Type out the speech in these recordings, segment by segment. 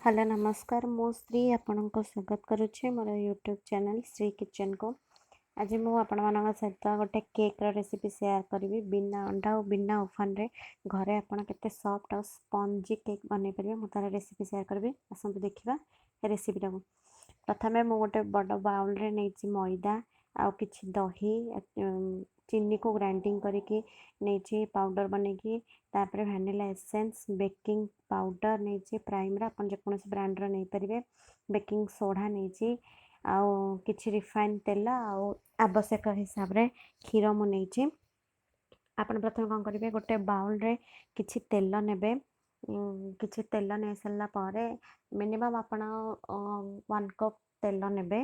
Hello, ନମସ୍କାର। ମୁଁ ଶ୍ରୀ ଆପଣଙ୍କୁ ସ୍ୱାଗତ କରୁଛି ମୋର ୟୁଟ୍ୟୁବ୍ ଚ୍ୟାନେଲ୍ ଶ୍ରୀ କିଚେନ୍କୁ। ଆଜି ମୁଁ ଆପଣମାନଙ୍କ ସହିତ ଗୋଟେ କେକ୍ର ରେସିପି ସେୟାର କରିବି। ବିନା ଅଣ୍ଡା ଆଉ ବିନା ଓଭନ୍ରେ ଘରେ ଆପଣ କେତେ ସଫ୍ଟ ଆଉ ସ୍ପଞ୍ଜି କେକ୍ ବନେଇ ପାରିବେ, ମୁଁ ତା'ର ରେସିପି ସେୟାର କରିବି। ଆସନ୍ତୁ ଦେଖିବା ରେସିପିଟାକୁ। ପ୍ରଥମେ ମୁଁ ଗୋଟେ ବଡ଼ ବାଉଲ୍ରେ ନେଇଛି ମଇଦା ଆଉ କିଛି ଦହି, ଚିନିକୁ ଗ୍ରାଇଣ୍ଡିଙ୍ଗ କରିକି ନେଇଛି ପାଉଡ଼ର ବନେଇକି। ତାପରେ ଭ୍ୟାନିଲା ଏସେନ୍ସ, ବେକିଂ ପାଉଡ଼ର ନେଇଛି ପ୍ରାଇମ୍ର, ଆପଣ ଯେକୌଣସି ବ୍ରାଣ୍ଡର ନେଇପାରିବେ। ବେକିଂ ସୋଢ଼ା ନେଇଛି ଆଉ କିଛି ରିଫାଇନ୍ ତେଲ ଆଉ ଆବଶ୍ୟକ ହିସାବରେ କ୍ଷୀର ମୁଁ ନେଇଛି। ଆପଣ ପ୍ରଥମେ କ'ଣ କରିବେ? ଗୋଟେ ବାଉଲ୍ରେ କିଛି ତେଲ ନେବେ। କିଛି ତେଲ ନେଇସାରିଲା ପରେ ମିନିମମ୍ ଆପଣ 1 କପ୍ ତେଲ ନେବେ।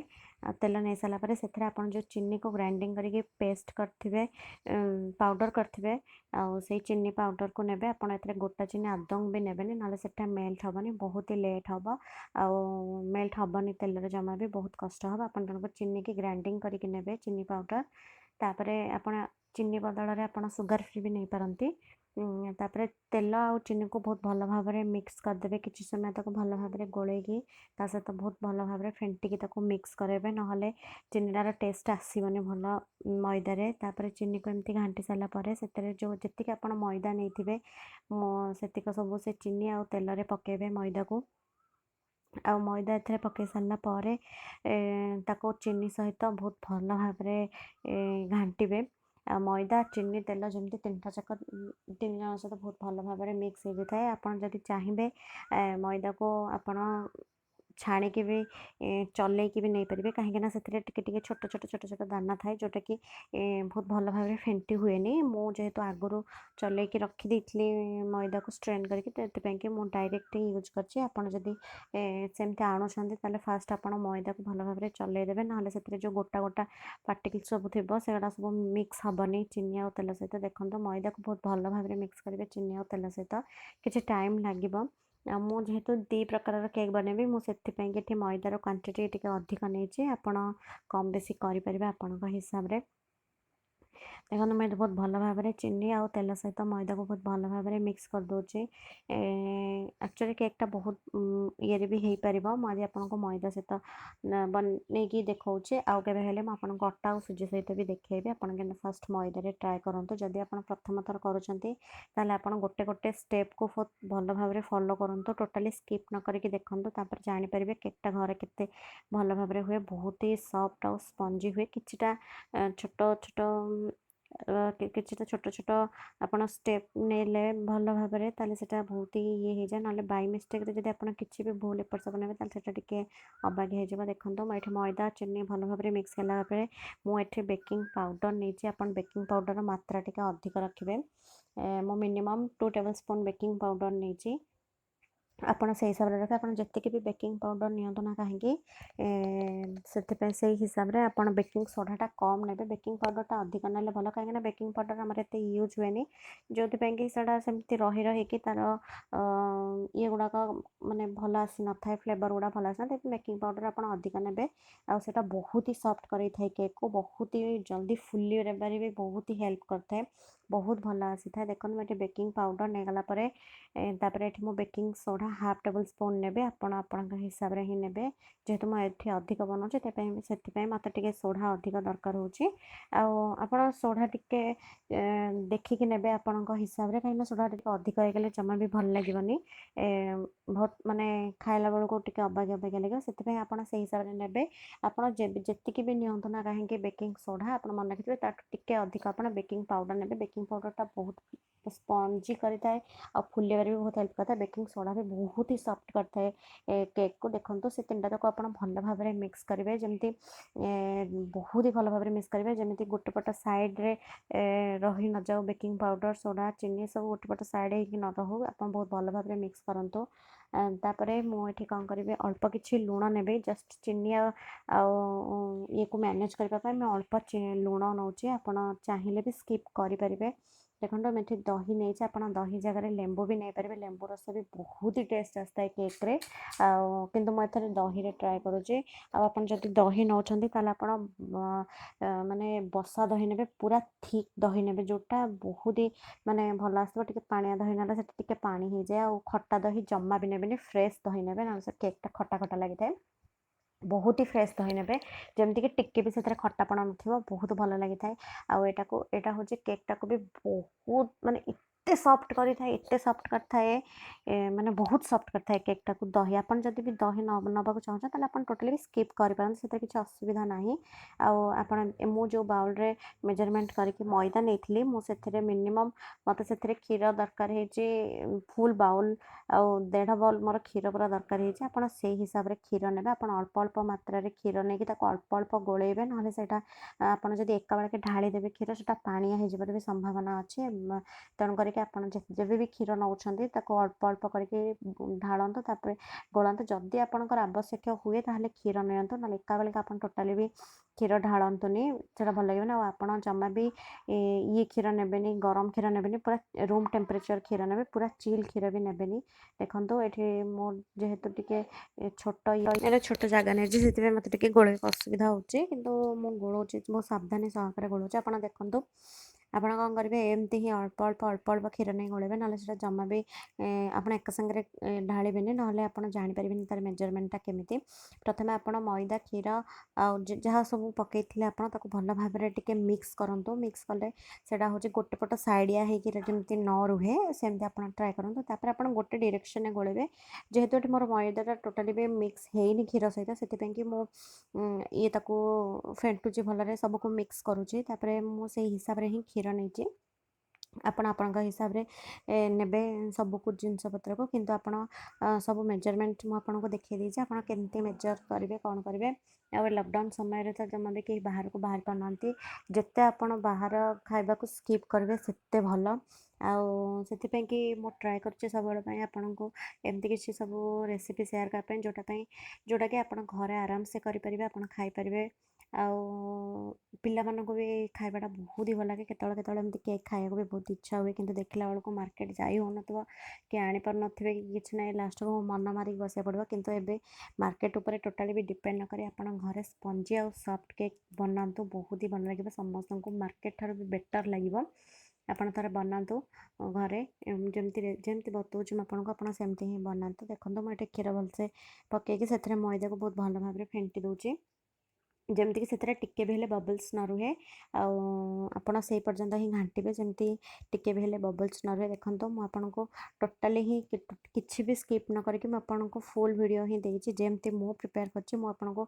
ଆଉ ତେଲ ନେଇସାରିଲା ପରେ ସେଥିରେ ଆପଣ ଯେଉଁ ଚିନିକୁ ଗ୍ରାଇଣ୍ଡିଙ୍ଗ କରିକି ପେଷ୍ଟ କରିଥିବେ, ପାଉଡ଼ର କରିଥିବେ, ଆଉ ସେଇ ଚିନି ପାଉଡ଼ରକୁ ନେବେ। ଆପଣ ଏଥିରେ ଗୋଟା ଚିନି ଆଦୌ ବି ନେବେନି, ନହେଲେ ସେଟା ମେଲ୍ଟ ହେବନି, ବହୁତ ହି ଲେଟ୍ ହେବ ଆଉ ମେଲ୍ଟ ହେବନି ତେଲରେ ଜମା ବି, ବହୁତ କଷ୍ଟ ହେବ। ଆପଣ ତେଣୁକରି ଚିନିକି ଗ୍ରାଇଣ୍ଡିଙ୍ଗ କରିକି ନେବେ ଚିନି ପାଉଡ଼ର। ତାପରେ ଆପଣ ଚିନି ବଦଳରେ ଆପଣ ସୁଗାର ଫ୍ରି ବି ନେଇପାରନ୍ତି। ତାପରେ ତେଲ ଆଉ ଚିନିକୁ ବହୁତ ଭଲ ଭାବରେ ମିକ୍ସ କରିଦେବେ। କିଛି ସମୟ ତାକୁ ଭଲ ଭାବରେ ଗୋଳେଇକି ତା ସହିତ ବହୁତ ଭଲ ଭାବରେ ଫେଣ୍ଟିକି ତାକୁ ମିକ୍ସ କରାଇବେ, ନହେଲେ ଚିନିଟାର ଟେଷ୍ଟ ଆସିବନି ଭଲ ମଇଦାରେ। ତାପରେ ଚିନିକୁ ଏମିତି ଘାଣ୍ଟି ସାରିଲା ପରେ ସେଥିରେ ଯେଉଁ ଯେତିକି ଆପଣ ମଇଦା ନେଇଥିବେ, ସେତିକ ସବୁ ସେ ଚିନି ଆଉ ତେଲରେ ପକାଇବେ ମଇଦାକୁ। ଆଉ ମଇଦା ଏଥିରେ ପକାଇ ସାରିଲା ପରେ ତାକୁ ଚିନି ସହିତ ବହୁତ ଭଲ ଭାବରେ ଘାଣ୍ଟିବେ। ଆଉ ମଇଦା, ଚିନି, ତେଲ ଯେମିତି ତିନିଟା ଯାକ ତିନି ଜଣ ସହିତ ବହୁତ ଭଲ ଭାବରେ ମିକ୍ସ ହେଇଯାଇଥାଏ। ଆପଣ ଯଦି ଚାହିଁବେ, ମଇଦାକୁ ଆପଣ ଛାଣିକି ବି ଚଲେଇକି ବି ନେଇପାରିବେ, କାହିଁକିନା ସେଥିରେ ଟିକେ ଟିକେ ଛୋଟ ଛୋଟ ଛୋଟ ଛୋଟ ଦାନା ଥାଏ, ଯେଉଁଟାକି ବହୁତ ଭଲ ଭାବରେ ଫେଣ୍ଟି ହୁଏନି। ମୁଁ ଯେହେତୁ ଆଗରୁ ଚଲେଇକି ରଖିଦେଇଥିଲି ମଇଦାକୁ ଷ୍ଟ୍ରେନ୍ କରିକି, ତ ଏଥିପାଇଁକି ମୁଁ ଡାଇରେକ୍ଟ ୟୁଜ୍ କରିଛି। ଆପଣ ଯଦି ସେମିତି ଆଣୁଛନ୍ତି, ତାହେଲେ ଫାଷ୍ଟ ଆପଣ ମଇଦାକୁ ଭଲ ଭାବରେ ଚଲେଇ ଦେବେ, ନହେଲେ ସେଥିରେ ଯେଉଁ ଗୋଟା ଗୋଟା ପାର୍ଟିକଲ୍ ସବୁ ଥିବ, ସେଗୁଡ଼ା ସବୁ ମିକ୍ସ ହେବନି ଚିନି ଆଉ ତେଲ ସହିତ। ଦେଖନ୍ତୁ, ମଇଦାକୁ ବହୁତ ଭଲ ଭାବରେ ମିକ୍ସ କରିବେ ଚିନି ଆଉ ତେଲ ସହିତ, କିଛି ଟାଇମ୍ ଲାଗିବ। ଆଉ ମୁଁ ଯେହେତୁ ଦୁଇ ପ୍ରକାରର କେକ୍ ବନେଇବି, ମୁଁ ସେଥିପାଇଁକି ଏଠି ମଇଦାର କ୍ୱାଣ୍ଟିଟି ଟିକେ ଅଧିକ ନେଇଛି। ଆପଣ କମ୍ ବେଶୀ କରିପାରିବେ ଆପଣଙ୍କ ହିସାବରେ। ଦେଖନ୍ତୁ, ମୁଁ ଏଠି ବହୁତ ଭଲ ଭାବରେ ଚିନି ଆଉ ତେଲ ସହିତ ମଇଦାକୁ ବହୁତ ଭଲ ଭାବରେ ମିକ୍ସ କରିଦେଉଛି। ଆକ୍ଚୁଆଲି କେକ୍ଟା ବହୁତ ଇଏରେ ବି ହେଇପାରିବ। ମୁଁ ଆଜି ଆପଣଙ୍କୁ ମଇଦା ସହିତ ବନେଇକି ଦେଖାଉଛି। ଆଉ କେବେ ହେଲେ ମୁଁ ଆପଣଙ୍କୁ ଅଟା ଆଉ ସୁଜି ସହିତ ବି ଦେଖେଇବି। ଆପଣ କିନ୍ତୁ ଫାଷ୍ଟ ମଇଦାରେ ଟ୍ରାଏ କରନ୍ତୁ। ଯଦି ଆପଣ ପ୍ରଥମ ଥର କରୁଛନ୍ତି, ତାହେଲେ ଆପଣ ଗୋଟେ ଗୋଟେ ଷ୍ଟେପ୍କୁ ବହୁତ ଭଲ ଭାବରେ ଫଲୋ କରନ୍ତୁ, ଟୋଟାଲି ସ୍କିପ୍ ନ କରିକି ଦେଖନ୍ତୁ। ତାପରେ ଜାଣିପାରିବେ କେକ୍ଟା ଘରେ କେତେ ଭଲ ଭାବରେ ହୁଏ। ବହୁତ ହି ସଫ୍ଟ ଆଉ ସ୍ପଞ୍ଜି ହୁଏ। କିଛିଟା ଛୋଟ ଛୋଟ ଆପଣ ଷ୍ଟେପ୍ ନେଲେ ଭଲ ଭାବରେ, ତାହେଲେ ସେଇଟା ବହୁତ ହି ଇଏ ହେଇଯାଏ। ନହେଲେ ବାଇ ମିଷ୍ଟେକ୍ରେ ଯଦି ଆପଣ କିଛି ବି ଭୁଲ ଏପଟ ସେପଟ ନେବେ, ତାହେଲେ ସେଇଟା ଟିକେ ଅବାଗିଆ ହେଇଯିବ। ଦେଖନ୍ତୁ, ମୁଁ ଏଠି ମଇଦା ଚିନି ଭଲ ଭାବରେ ମିକ୍ସ ହେଲା ପରେ ମୁଁ ଏଠି ବେକିଂ ପାଉଡ଼ର ନେଇଛି। ଆପଣ ବେକିଂ ପାଉଡ଼ରର ମାତ୍ରା ଟିକେ ଅଧିକ ରଖିବେ। ମୁଁ minimum 2 table spoon baking powder ନେଇଛି। ଆପଣ ସେଇ ହିସାବରେ ରଖିବେ। ଆପଣ ଯେତିକି ବି ବେକିଂ ପାଉଡ଼ର ନିଅନ୍ତୁ ନା କାହିଁକି, ସେଥିପାଇଁ ସେଇ ହିସାବରେ ଆପଣ ବେକିଂ ସୋଢ଼ାଟା କମ୍ ନେବେ। ବେକିଂ ପାଉଡ଼ରଟା ଅଧିକ ନେଲେ ଭଲ, କାହିଁକିନା ବେକିଂ ପାଉଡ଼ର ଆମର ଏତେ ୟୁଜ୍ ହୁଏନି, ଯେଉଁଥିପାଇଁ କି ସେଇଟା ସେମିତି ରହି ରହିକି ତା'ର ଇଏ ଗୁଡ଼ାକ ମାନେ ଭଲ ଆସିନଥାଏ, ଫ୍ଲେଭର ଗୁଡ଼ା ଭଲ ଆସିନଥାଏ। ବେକିଂ ପାଉଡ଼ର ଆପଣ ଅଧିକ ନେବେ ଆଉ ସେଇଟା ବହୁତ ହି ସଫ୍ଟ କରେଇଥାଏ କେକ୍କୁ, ବହୁତ ହି ଜଲ୍ଦି ଫୁଲିବାରେ ବି ବହୁତ ହି ହେଲ୍ପ କରିଥାଏ, ବହୁତ ଭଲ ଆସିଥାଏ। ଦେଖନ୍ତୁ, ମୁଁ ଏଠି ବେକିଂ ପାଉଡ଼ର ନେଇଗଲା ପରେ ତାପରେ ଏଠି ମୁଁ baking soda half table spoon ନେବେ। ଆପଣ ଆପଣଙ୍କ ହିସାବରେ ହିଁ ନେବେ। ଯେହେତୁ ମୁଁ ଏଠି ଅଧିକ ବନାଉଛି, ସେଥିପାଇଁ ମୋତେ ଟିକେ ସୋଢ଼ା ଅଧିକ ଦରକାର ହେଉଛି। ଆଉ ଆପଣ ସୋଢ଼ା ଟିକେ ଦେଖିକି ନେବେ ଆପଣଙ୍କ ହିସାବରେ, କାହିଁକିନା ସୋଢ଼ା ଟିକେ ଅଧିକ ହେଇଗଲେ ଜମା ବି ଭଲ ଲାଗିବନି, ବହୁତ ମାନେ ଖାଇଲା ବେଳକୁ ଟିକେ ଅବାଗିଆ ଅବାଗିଆ ଲାଗିବ। ସେଥିପାଇଁ ଆପଣ ସେଇ ହିସାବରେ ନେବେ। ଆପଣ ଯେତିକି ବି ନିଅନ୍ତୁ ନା କାହିଁକି ବେକିଂ ସୋଢ଼ା, ଆପଣ ମନେ ରଖିଥିବେ ତାଠୁ ଟିକେ ଅଧିକ ଆପଣ ବେକିଂ ପାଉଡ଼ର ନେବେ। ବେକିଂ ପାଉଡ଼ରଟା ବହୁତ ସ୍ପଞ୍ଜି କରିଥାଏ ଆଉ ଫୁଲିବାରେ ବି ବହୁତ ହେଲ୍ପ କରିଥାଏ। ବେକିଂ ସୋଢ଼ା ବି ବହୁତ ହି ସଫ୍ଟ କରିଥାଏ କେକ୍କୁ। ଦେଖନ୍ତୁ, ସେ ତିନିଟା ଯାକ ଆପଣ ଭଲ ଭାବରେ ମିକ୍ସ କରିବେ, ଯେମିତି ବହୁତ ହି ଭଲ ଭାବରେ ମିକ୍ସ କରିବେ, ଯେମିତି ଗୋଟେ ପଟ ସାଇଡ଼୍ରେ ରହି ନଯାଉ। ବେକିଂ ପାଉଡ଼ର, ସୋଢ଼ା, ଚିନି ସବୁ ଗୋଟେ ପଟ ସାଇଡ଼୍ ହେଇକି ନ ରହୁ। ଆପଣ ବହୁତ ଭଲ ଭାବରେ ମିକ୍ସ କରନ୍ତୁ। ତାପରେ ମୁଁ ଏଠି କ'ଣ କରିବି? ଅଳ୍ପ କିଛି ଲୁଣ ନେବି। ଜଷ୍ଟ ଚିନି ଆଉ ଇଏକୁ ମ୍ୟାନେଜ୍ କରିବା ପାଇଁ ମୁଁ ଅଳ୍ପ ଲୁଣ ନେଉଛି। ଆପଣ ଚାହିଁଲେ ବି ସ୍କିପ୍ କରିପାରିବେ। ଦେଖନ୍ତୁ, ମୁଁ ଏଠି ଦହି ନେଇଛି। ଆପଣ ଦହି ଜାଗାରେ ଲେମ୍ବୁ ବି ନେଇପାରିବେ। ଲେମ୍ବୁ ରସ ବି ବହୁତ ହି ଟେଷ୍ଟ ଆସିଥାଏ କେକ୍ରେ, ଆଉ କିନ୍ତୁ ମୁଁ ଏଥର ଦହିରେ ଟ୍ରାଏ କରୁଛି। ଆଉ ଆପଣ ଯଦି ଦହି ନେଉଛନ୍ତି, ତାହେଲେ ଆପଣ ମାନେ ବସା ଦହି ନେବେ, ପୁରା ଥିକ୍ ଦହି ନେବେ, ଯେଉଁଟା ବହୁତ ହି ମାନେ ଭଲ ଆସିବ। ଟିକେ ପାଣିଆ ଦହି ନେଲେ ସେଟା ଟିକେ ପାଣି ହେଇଯାଏ। ଆଉ ଖଟା ଦହି ଜମା ବି ନେବେନି, ଫ୍ରେଶ୍ ଦହି ନେବେ, ନହେଲେ ସେ କେକ୍ଟା ଖଟା ଖଟା ଲାଗିଥାଏ। ବହୁତ ହି ଫ୍ରେଶ୍ ଦହି ନେବେ, ଯେମିତିକି ଟିକେ ବି ସେଥିରେ ଖଟାପଣ ନଥିବ, ବହୁତ ଭଲ ଲାଗିଥାଏ। ଆଉ ଏଇଟାକୁ ଏଇଟା ହେଉଛି କେକ୍ଟାକୁ ବି ବହୁତ ମାନେ ଏତେ ସଫ୍ଟ କରିଥାଏ, ଏତେ ସଫ୍ଟ କରିଥାଏ, ମାନେ ବହୁତ ସଫ୍ଟ କରିଥାଏ କେକ୍ଟାକୁ ଦହି। ଆପଣ ଯଦି ବି ଦହି ନ ନେବାକୁ ଚାହୁଁଛନ୍ତି, ତାହେଲେ ଆପଣ ଟୋଟାଲି ବି ସ୍କିପ୍ କରିପାରନ୍ତି, ସେଥିରେ କିଛି ଅସୁବିଧା ନାହିଁ। ଆଉ ଆପଣ ମୁଁ ଯେଉଁ ବାଉଲ୍ରେ ମେଜରମେଣ୍ଟ କରିକି ମଇଦା ନେଇଥିଲି, ମୁଁ ସେଥିରେ ମିନିମମ୍ ମୋତେ ସେଥିରେ କ୍ଷୀର ଦରକାର ହେଇଛି ଫୁଲ୍ ବାଉଲ୍ ଆଉ ଦେଢ଼ ବାଉଲ୍ ମୋର କ୍ଷୀର ପୁରା ଦରକାର ହେଇଛି। ଆପଣ ସେଇ ହିସାବରେ କ୍ଷୀର ନେବେ। ଆପଣ ଅଳ୍ପ ଅଳ୍ପ ମାତ୍ରାରେ କ୍ଷୀର ନେଇକି ତାକୁ ଅଳ୍ପ ଅଳ୍ପ ଗୋଳେଇବେ, ନହେଲେ ସେଇଟା ଆପଣ ଯଦି ଏକାବେଳକେ ଢାଳି ଦେବେ କ୍ଷୀର, ସେଇଟା ପାଣିଆ ହେଇଯିବାର ବି ସମ୍ଭାବନା ଅଛି। ତେଣୁ କରିକି ଆପଣ ଯେବେ ବି କ୍ଷୀର ନେଉଛନ୍ତି, ତାକୁ ଅଳ୍ପ ଅଳ୍ପ କରିକି ଢାଳନ୍ତୁ, ତାପରେ ଗୋଳାନ୍ତୁ। ଯଦି ଆପଣଙ୍କର ଆବଶ୍ୟକ ହୁଏ, ତାହେଲେ କ୍ଷୀର ନିଅନ୍ତୁ, ନହେଲେ ଏକାବେଳକେ ଆପଣ ଟୋଟାଲି ବି କ୍ଷୀର ଢାଳନ୍ତୁନି, ସେଇଟା ଭଲ ଲାଗିବନି। ଆଉ ଆପଣ ଜମା ବି ଇଏ କ୍ଷୀର ନେବେନି, ଗରମ କ୍ଷୀର ନେବେନି, ପୁରା ରୁମ୍ ଟେମ୍ପରେଚର୍ କ୍ଷୀର ନେବେ, ପୁରା ଚିଲ୍ କ୍ଷୀର ବି ନେବେନି। ଦେଖନ୍ତୁ, ଏଠି ମୁଁ ଯେହେତୁ ଟିକେ ଛୋଟ, ଏଇଟା ଛୋଟ ଜାଗା ନେଇଛି, ସେଥିପାଇଁ ମୋତେ ଟିକେ ଗୋଳେଇବାକୁ ଅସୁବିଧା ହେଉଛି, କିନ୍ତୁ ମୁଁ ଗୋଳଉଛି, ବହୁତ ସାବଧାନୀ ସହକାରେ ଗୋଳଉଛି। ଆପଣ ଦେଖନ୍ତୁ, ଆପଣ କ'ଣ କରିବେ, ଏମିତି ହିଁ ଅଳ୍ପ ଅଳ୍ପ ଅଳ୍ପ ଅଳ୍ପ କ୍ଷୀର ନେଇ ଗୋଳେଇବେ, ନହେଲେ ସେଇଟା ଜମା ବି ଆପଣ ଏକା ସାଙ୍ଗରେ ଢାଳିବେନି, ନହେଲେ ଆପଣ ଜାଣିପାରିବେନି ତା'ର ମେଜରମେଣ୍ଟଟା କେମିତି। ପ୍ରଥମେ ଆପଣ ମଇଦା, କ୍ଷୀର ଆଉ ଯାହା ସବୁ ପକାଇଥିଲେ, ଆପଣ ତାକୁ ଭଲ ଭାବରେ ଟିକେ ମିକ୍ସ କରନ୍ତୁ। ମିକ୍ସ କଲେ ସେଇଟା ହେଉଛି ଗୋଟେ ପଟ ସାଇଡ଼ିଆ ହେଇକି ଯେମିତି ନ ରୁହେ, ସେମିତି ଆପଣ ଟ୍ରାଏ କରନ୍ତୁ। ତାପରେ ଆପଣ ଗୋଟେ ଡିରେକ୍ସନରେ ଗୋଳେଇବେ। ଯେହେତୁ ଏଠି ମୋର ମଇଦାଟା ଟୋଟାଲି ବି ମିକ୍ସ ହେଇନି କ୍ଷୀର ସହିତ, ସେଥିପାଇଁ କି ମୁଁ ଇଏ ତାକୁ ଫେଣ୍ଟୁଛି ଭଲରେ, ସବୁକୁ ମିକ୍ସ କରୁଛି। ତାପରେ ମୁଁ ସେଇ ହିସାବରେ ହିଁ କ୍ଷୀର ନେଇଛି। ଆପଣ ଆପଣଙ୍କ ହିସାବରେ ନେବେ ସବୁକୁ ଜିନିଷ ପତ୍ରକୁ, କିନ୍ତୁ ଆପଣ ସବୁ ମେଜରମେଣ୍ଟ ମୁଁ ଆପଣଙ୍କୁ ଦେଖାଇ ଦେଇଛି, ଆପଣ କେମିତି ମେଜର କରିବେ, କ'ଣ କରିବେ। ଆଉ ଏ ଲକଡାଉନ୍ ସମୟରେ ତ ଜମା ବି କେହି ବାହାରକୁ ବାହାରି ପାରୁନାହାନ୍ତି। ଯେତେ ଆପଣ ବାହାର ଖାଇବାକୁ ସ୍କିପ୍ କରିବେ, ସେତେ ଭଲ। ଆଉ ସେଥିପାଇଁ କି ମୁଁ ଟ୍ରାଏ କରୁଛି ସବୁବେଳେ ପାଇଁ ଆପଣଙ୍କୁ ଏମିତି କିଛି ସବୁ ରେସିପି ସେୟାର କରିବା ପାଇଁ, ଯେଉଁଟା ପାଇଁ ଯେଉଁଟାକି ଆପଣ ଘରେ ଆରାମସେ କରିପାରିବେ, ଆପଣ ଖାଇପାରିବେ। ଆଉ ପିଲାମାନଙ୍କୁ ବି ଖାଇବାଟା ବହୁତ ହି ଭଲ ଲାଗେ। କେତେବେଳେ କେତେବେଳେ ଏମିତି କେକ୍ ଖାଇବାକୁ ବି ବହୁତ ଇଚ୍ଛା ହୁଏ, କିନ୍ତୁ ଦେଖିଲା ବେଳକୁ ମାର୍କେଟ ଯାଇ ହେଉନଥିବ କି ଆଣିପାରୁନଥିବେ କି କିଛି ନାହିଁ, ଲାଷ୍ଟକୁ ମନ ମାରିକି ବସିବାକୁ ପଡ଼ିବ। କିନ୍ତୁ ଏବେ ମାର୍କେଟ ଉପରେ ଟୋଟାଲି ବି ଡିପେଣ୍ଡ ନ କରି ଆପଣ ଘରେ ସ୍ପଞ୍ଜି ଆଉ ସଫ୍ଟ କେକ୍ ବନାନ୍ତୁ, ବହୁତ ହି ଭଲ ଲାଗିବ ସମସ୍ତଙ୍କୁ, ମାର୍କେଟ ଠାରୁ ବି ବେଟର୍ ଲାଗିବ। ଆପଣ ଥରେ ବନାନ୍ତୁ ଘରେ, ଯେମିତି ଯେମିତି ବତାଉଛି ମୁଁ ଆପଣଙ୍କୁ, ଆପଣ ସେମିତି ହିଁ ବନାନ୍ତୁ। ଦେଖନ୍ତୁ, ମୁଁ ଏଠି କ୍ଷୀର ଭଲସେ ପକାଇକି ସେଥିରେ ମଇଦାକୁ ବହୁତ ଭଲ ଭାବରେ ଫେଣ୍ଟି ଦେଉଛି, ଯେମିତିକି ସେଥିରେ ଟିକେ ବି ହେଲେ ବବଲ୍ସ ନ ରୁହେ। ଆଉ ଆପଣ ସେଇ ପର୍ଯ୍ୟନ୍ତ ହିଁ ଘାଣ୍ଟିବେ, ଯେମିତି ଟିକେ ବି ହେଲେ ବବଲ୍ସ ନ ରୁହେ। ଦେଖନ୍ତୁ, ମୁଁ ଆପଣଙ୍କୁ ଟୋଟାଲି ହିଁ କିଛି ବି ସ୍କିପ୍ ନ କରିକି ମୁଁ ଆପଣଙ୍କୁ ଫୁଲ୍ ଭିଡ଼ିଓ ହିଁ ଦେଇଛି। ଯେମିତି ମୁଁ ପ୍ରିପେୟାର କରିଛି, ମୁଁ ଆପଣଙ୍କୁ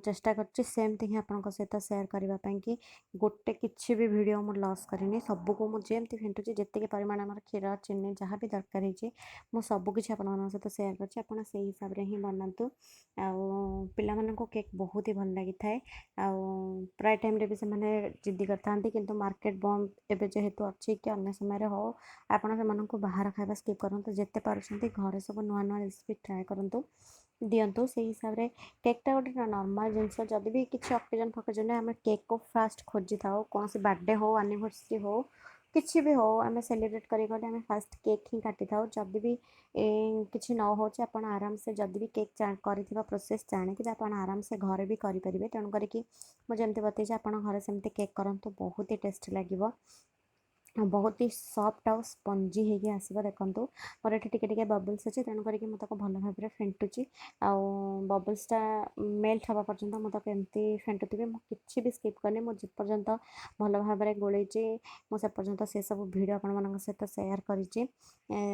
ଚେଷ୍ଟା କରିଛି ସେମିତି ହିଁ ଆପଣଙ୍କ ସହିତ ସେୟାର କରିବା ପାଇଁକି। ଗୋଟେ କିଛି ବି ଭିଡ଼ିଓ ମୁଁ ଲସ୍ କରିନି। ସବୁକୁ ମୁଁ ଯେମିତି ଫେଣ୍ଟୁଛି, ଯେତିକି ପରିମାଣ ଆମର କ୍ଷୀର, ଚିନି ଯାହା ବି ଦରକାର ହେଇଛି, ମୁଁ ସବୁକିଛି ଆପଣମାନଙ୍କ ସହିତ ସେୟାର କରିଛି। ଆପଣ ସେଇ ହିସାବରେ ହିଁ ବନାନ୍ତୁ। ଆଉ ପିଲାମାନଙ୍କୁ କେକ୍ ବହୁତ ହି ଭଲ ଲାଗିଥାଏ, ଆଉ ପ୍ରାୟ ଟାଇମ୍ରେ ବି ସେମାନେ ଜିଦ୍ଦି କରିଥାନ୍ତି। କିନ୍ତୁ ମାର୍କେଟ ବନ୍ଦ ଏବେ ଯେହେତୁ ଅଛି କି ଅନ୍ୟ ସମୟରେ ହଉ, ଆପଣ ସେମାନଙ୍କୁ ବାହାର ଖାଇବା ସ୍କିପ୍ କରନ୍ତୁ। ଯେତେ ପାରୁଛନ୍ତି ଘରେ ସବୁ ନୂଆ ନୂଆ ରେସିପି ଟ୍ରାଏ କରନ୍ତୁ, ଦିଅନ୍ତୁ। ସେଇ ହିସାବରେ କେକ୍ଟା ଗୋଟେ ନର୍ମାଲ୍ ଜିନିଷ। ଯଦି ବି କିଛି ଅକେଜନ୍ ଫକେଜନ୍ରେ ଆମେ କେକ୍କୁ ଫାଷ୍ଟ ଖୋଜିଥାଉ, କୌଣସି ବାର୍ଥଡ଼େ ହଉ, ଆନିଭର୍ସରୀ ହଉ, କିଛି ବି ହଉ, ଆମେ ସେଲିବ୍ରେଟ୍ କରିବାକୁ ଗଲେ ଆମେ ଫାଷ୍ଟ କେକ୍ ହିଁ କାଟିଥାଉ। ଯଦି ବି କିଛି ନ ହେଉଛି, ଆପଣ ଆରାମସେ ଯଦି ବି କେକ୍ କରିଥିବା ପ୍ରୋସେସ୍ ଜାଣିଥିବେ, ଆପଣ ଆରାମସେ ଘରେ ବି କରିପାରିବେ। ତେଣୁ କରିକି ମୁଁ ଯେମିତି ବତେଇଛି, ଆପଣ ଘରେ ସେମିତି କେକ୍ କରନ୍ତୁ, ବହୁତ ହି ଟେଷ୍ଟି ଲାଗିବ, ବହୁତ ହି ସଫ୍ଟ ଆଉ ସ୍ପଞ୍ଜି ହେଇକି ଆସିବ। ଦେଖନ୍ତୁ, ମୋର ଏଠି ଟିକେ ଟିକେ ବବଲ୍ସ ଅଛି, ତେଣୁ କରିକି ମୁଁ ତାକୁ ଭଲ ଭାବରେ ଫେଣ୍ଟୁଛି। ଆଉ ବବଲ୍ସଟା ମେଲ୍ଟ ହେବା ପର୍ଯ୍ୟନ୍ତ ମୁଁ ତାକୁ ଏମିତି ଫେଣ୍ଟୁଥିବି। ମୁଁ କିଛି ବି ସ୍କିପ୍ କରିନି। ମୁଁ ଯେପର୍ଯ୍ୟନ୍ତ ଭଲ ଭାବରେ ଗୋଳେଇଛି, ମୁଁ ସେ ପର୍ଯ୍ୟନ୍ତ ସେସବୁ ଭିଡ଼ିଓ ଆପଣମାନଙ୍କ ସହିତ ସେୟାର କରିଛି।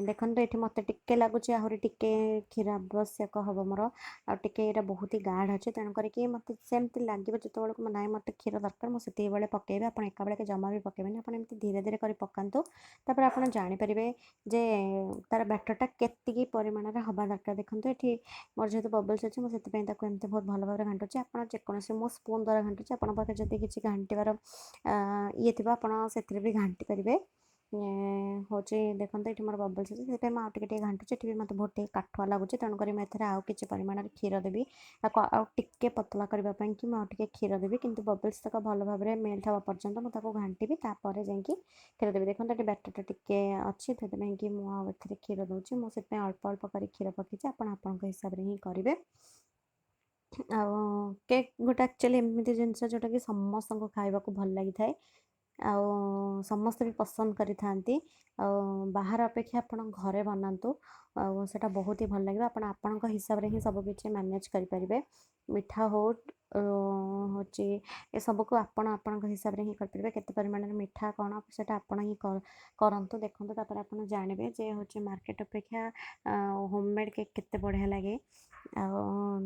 ଦେଖନ୍ତୁ, ଏଠି ମୋତେ ଟିକେ ଲାଗୁଛି ଆହୁରି ଟିକେ କ୍ଷୀର ଆବଶ୍ୟକ ହେବ ମୋର, ଆଉ ଟିକେ ଏଇଟା ବହୁତ ହି ଗାଢ଼ ଅଛି। ତେଣୁ କରିକି ମୋତେ ସେମିତି ଲାଗିବ ଯେତେବେଳକୁ ନାଇଁ, ମୋତେ କ୍ଷୀର ଦରକାର, ମୁଁ ସେତିକି ବେଳେ ପକାଇବି। ଆପଣ ଏକା ବେଳକେ ଜମା ବି ପକାଇବେନି। ଆପଣ ଏମିତି ଧୀରେ ଧୀରେ କରି ପକାନ୍ତୁ, ତାପରେ ଆପଣ ଜାଣିପାରିବେ ଯେ ତା'ର ବ୍ୟାଟରଟା କେତିକି ପରିମାଣରେ ହେବା ଦରକାର। ଦେଖନ୍ତୁ, ଏଠି ମୋର ଯେହେତୁ ବବଲ୍ସ ଅଛି, ମୁଁ ସେଥିପାଇଁ ତାକୁ ଏମିତି ବହୁତ ଭଲ ଭାବରେ ଘାଣ୍ଟୁଛି। ଆପଣ ଯେକୌଣସି, ମୁଁ ସ୍ପୁନ୍ ଦ୍ୱାରା ଘାଣ୍ଟୁଛି, ଆପଣଙ୍କ ପାଖରେ ଯଦି କିଛି ଘାଣ୍ଟିବାର ଇଏ ଥିବ, ଆପଣ ସେଥିରେ ବି ଘାଣ୍ଟି ପାରିବେ। ହେଉଛି ଦେଖନ୍ତୁ, ଏଠି ମୋର ବବଲ୍ସ ଅଛି, ସେଥିପାଇଁ ମୁଁ ଆଉ ଟିକେ ଟିକେ ଘାଣ୍ଟୁଛି। ଏଠି ବି ମୋତେ ବହୁତ ଟିକେ କାଠୁଆ ଲାଗୁଛି, ତେଣୁକରି ମୁଁ ଏଥିରେ ଆଉ କିଛି ପରିମାଣରେ କ୍ଷୀର ଦେବି। ତାକୁ ଆଉ ଟିକେ ପତଳା କରିବା ପାଇଁ କି ମୁଁ ଆଉ ଟିକେ କ୍ଷୀର ଦେବି, କିନ୍ତୁ ବବଲ୍ସ ତକ ଭଲ ଭାବରେ ମେଲ୍ଟ ହେବା ପର୍ଯ୍ୟନ୍ତ ମୁଁ ତାକୁ ଘାଣ୍ଟିବି, ତାପରେ ଯାଇକି କ୍ଷୀର ଦେବି। ଦେଖନ୍ତୁ, ଏଠି ବ୍ୟାଟରଟା ଟିକେ ଅଛି, ସେଥିପାଇଁ କି ମୁଁ ଆଉ ଏଥିରେ କ୍ଷୀର ଦେଉଛି। ମୁଁ ସେଥିପାଇଁ ଅଳ୍ପ ଅଳ୍ପ କରି କ୍ଷୀର ପକେଇଛି, ଆପଣ ଆପଣଙ୍କ ହିସାବରେ ହିଁ କରିବେ। ଆଉ କେକ୍ ଗୋଟେ ଆକ୍ଚୁଆଲି ଏମିତି ଜିନିଷ ଯେଉଁଟାକି ସମସ୍ତଙ୍କୁ ଖାଇବାକୁ ଭଲ ଲାଗିଥାଏ ଆଉ ସମସ୍ତେ ବି ପସନ୍ଦ କରିଥାନ୍ତି। ଆଉ ବାହାର ଅପେକ୍ଷା ଆପଣ ଘରେ ବନାନ୍ତୁ ଆଉ ସେଇଟା ବହୁତ ହି ଭଲ ଲାଗିବ। ଆପଣ ଆପଣଙ୍କ ହିସାବରେ ହିଁ ସବୁକିଛି ମ୍ୟାନେଜ୍ କରିପାରିବେ। ମିଠା ହଉ, ହେଉଛି ଏସବୁକୁ ଆପଣ ଆପଣଙ୍କ ହିସାବରେ ହିଁ କରିପାରିବେ। କେତେ ପରିମାଣରେ ମିଠା କ'ଣ ସେଇଟା ଆପଣ ହିଁ କରନ୍ତୁ, ଦେଖନ୍ତୁ, ତାପରେ ଆପଣ ଜାଣିବେ ଯେ ହେଉଛି ମାର୍କେଟ ଅପେକ୍ଷା ହୋମମେଡ଼୍ କେକ୍ କେତେ ବଢ଼ିଆ ଲାଗେ। ଆଉ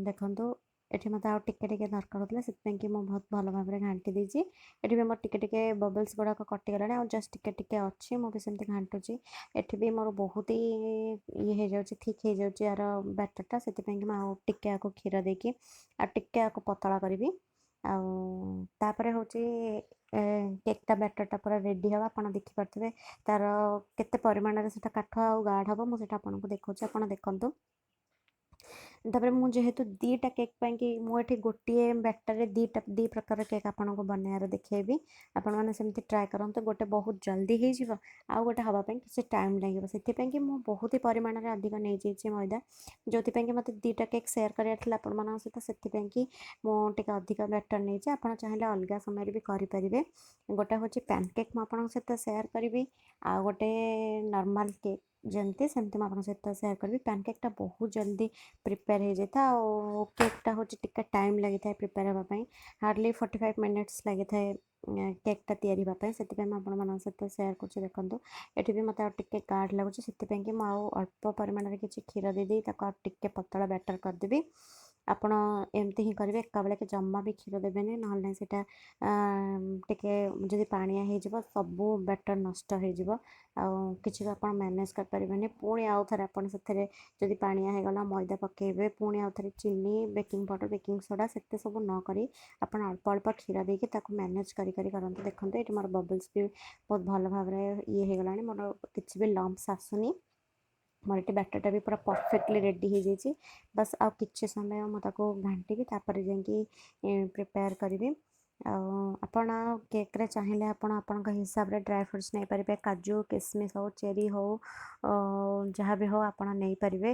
ଦେଖନ୍ତୁ, ଏଠି ମୋତେ ଆଉ ଟିକେ ଟିକେ ଦରକାର ହେଉଥିଲା, ସେଥିପାଇଁ କି ମୁଁ ବହୁତ ଭଲ ଭାବରେ ଘାଣ୍ଟି ଦେଇଛି। ଏଠି ବି ମୋର ଟିକେ ଟିକେ ବବଲ୍ସ ଗୁଡ଼ାକ କଟିଗଲାଣି ଆଉ ଜଷ୍ଟ ଟିକେ ଟିକେ ଅଛି। ମୁଁ ବି ସେମିତି ଘାଣ୍ଟୁଛି। ଏଠି ବି ମୋର ବହୁତ ହି ଇଏ ହେଇଯାଉଛି, ଥିକ୍ ହେଇଯାଉଛି ଆର ବ୍ୟାଟରଟା, ସେଥିପାଇଁ କି ମୁଁ ଆଉ ଟିକେ ଆକୁ କ୍ଷୀର ଦେଇକି ଆଉ ଟିକେ ଆକୁ ପତଳା କରିବି। ଆଉ ତାପରେ ହେଉଛି କେକ୍ଟା ବ୍ୟାଟରଟା ପୁରା ରେଡ଼ି ହେବ। ଆପଣ ଦେଖିପାରୁଥିବେ ତାର କେତେ ପରିମାଣରେ ସେଇଟା କାଠ ଆଉ ଗାଢ଼ ହେବ, ମୁଁ ସେଇଟା ଆପଣଙ୍କୁ ଦେଖାଉଛି, ଆପଣ ଦେଖନ୍ତୁ। ତାପରେ ମୁଁ ଯେହେତୁ 2ଟା କେକ୍ ପାଇଁକି ମୁଁ ଏଠି ଗୋଟିଏ ବ୍ୟାଟରରେ 2ଟା 2 ପ୍ରକାର କେକ୍ ଆପଣଙ୍କୁ ବନେଇବାର ଦେଖେଇବି। ଆପଣମାନେ ସେମିତି ଟ୍ରାଏ କରନ୍ତୁ। ଗୋଟେ ବହୁତ ଜଲ୍ଦି ହେଇଯିବ ଆଉ ଗୋଟେ ହେବା ପାଇଁ କିଛି ଟାଇମ୍ ଲାଗିବ। ସେଥିପାଇଁ କି ମୁଁ ବହୁତ ହି ପରିମାଣରେ ଅଧିକ ନେଇଯାଇଛି ମଇଦା, ଯେଉଁଥିପାଇଁ କି ମୋତେ 2ଟା କେକ୍ ସେୟାର କରିବାର ଥିଲା ଆପଣମାନଙ୍କ ସହିତ, ସେଥିପାଇଁ କି ମୁଁ ଟିକେ ଅଧିକ ବ୍ୟାଟର ନେଇଛି। ଆପଣ ଚାହିଁଲେ ଅଲଗା ସମୟରେ ବି କରିପାରିବେ। ଗୋଟେ ହେଉଛି ପ୍ୟାନ୍ କେକ୍ ମୁଁ ଆପଣଙ୍କ ସହିତ ସେୟାର କରିବି, ଆଉ ଗୋଟେ ନର୍ମାଲ୍ କେକ୍ ଯେମିତି ସେମିତି ମୁଁ ଆପଣଙ୍କ ସହିତ ସେୟାର କରିବି। ପ୍ୟାନ୍ କେକ୍ଟା ବହୁତ ଜଲ୍ଦି ପ୍ରିପେୟାର ହେଇଯାଇଥାଏ ଆଉ କେକ୍ଟା ହେଉଛି ଟିକେ ଟାଇମ୍ ଲାଗିଥାଏ ପ୍ରିପେୟାର ହେବା ପାଇଁ। ହାର୍ଡ଼ଲି 45 ମିନିଟ୍ସ ଲାଗିଥାଏ କେକ୍ଟା ତିଆରି ହେବା ପାଇଁ। ସେଥିପାଇଁ ମୁଁ ଆପଣମାନଙ୍କ ସହିତ ସେୟାର କରୁଛି। ଦେଖନ୍ତୁ, ଏଠି ବି ମୋତେ ଆଉ ଟିକେ ଗାଢ଼ ଲାଗୁଛି, ସେଥିପାଇଁ କି ମୁଁ ଆଉ ଅଳ୍ପ ପରିମାଣରେ କିଛି କ୍ଷୀର ଦେଇଦେଇ ତାକୁ ଆଉ ଟିକେ ପତଳା ବ୍ୟାଟର କରିଦେବି। ଆପଣ ଏମିତି ହିଁ କରିବେ, ଏକାବେଳକେ ଜମା ବି କ୍ଷୀର ଦେବେନି, ନହେଲେ ନାହିଁ ସେଇଟା ଟିକେ ଯଦି ପାଣିଆ ହେଇଯିବ ସବୁ ବ୍ୟାଟର ନଷ୍ଟ ହେଇଯିବ ଆଉ କିଛି ବି ଆପଣ ମ୍ୟାନେଜ୍ କରିପାରିବେନି। ପୁଣି ଆଉ ଥରେ ଆପଣ ସେଥିରେ ଯଦି ପାଣିଆ ହେଇଗଲା ମଇଦା ପକାଇବେ, ପୁଣି ଆଉ ଥରେ ଚିନି, ବେକିଂ ପାଉଡ଼ର, ବେକିଂ ସୋଡ଼ା, ସେତେ ସବୁ ନ କରି ଆପଣ ଅଳ୍ପ ଅଳ୍ପ କ୍ଷୀର ଦେଇକି ତାକୁ ମ୍ୟାନେଜ୍ କରି କରି କରନ୍ତୁ। ଦେଖନ୍ତୁ, ଏଇଠି ମୋର ବବଲ୍ସ ବି ବହୁତ ଭଲ ଭାବରେ ଇଏ ହେଇଗଲାଣି, ମୋର କିଛି ବି ଲମ୍ପସ୍ ଆସୁନି। ମୋର ଏଠି ବ୍ୟାଟରଟା ବି ପୁରା ପରଫେକ୍ଟଲି ରେଡ଼ି ହେଇଯାଇଛି। ବାସ୍ ଆଉ କିଛି ସମୟ ମୁଁ ତାକୁ ଘାଣ୍ଟିବି, ତାପରେ ଯାଇକି ପ୍ରିପେୟାର କରିବି। ଆଉ ଆପଣ କେକ୍ରେ ଚାହିଁଲେ ଆପଣ ଆପଣଙ୍କ ହିସାବରେ ଡ୍ରାଏ ଫ୍ରୁଟ୍ସ ନେଇପାରିବେ। କାଜୁ କିସମିସ୍ ହଉ, ଚେରି ହଉ, ଯାହା ବି ହଉ ଆପଣ ନେଇପାରିବେ।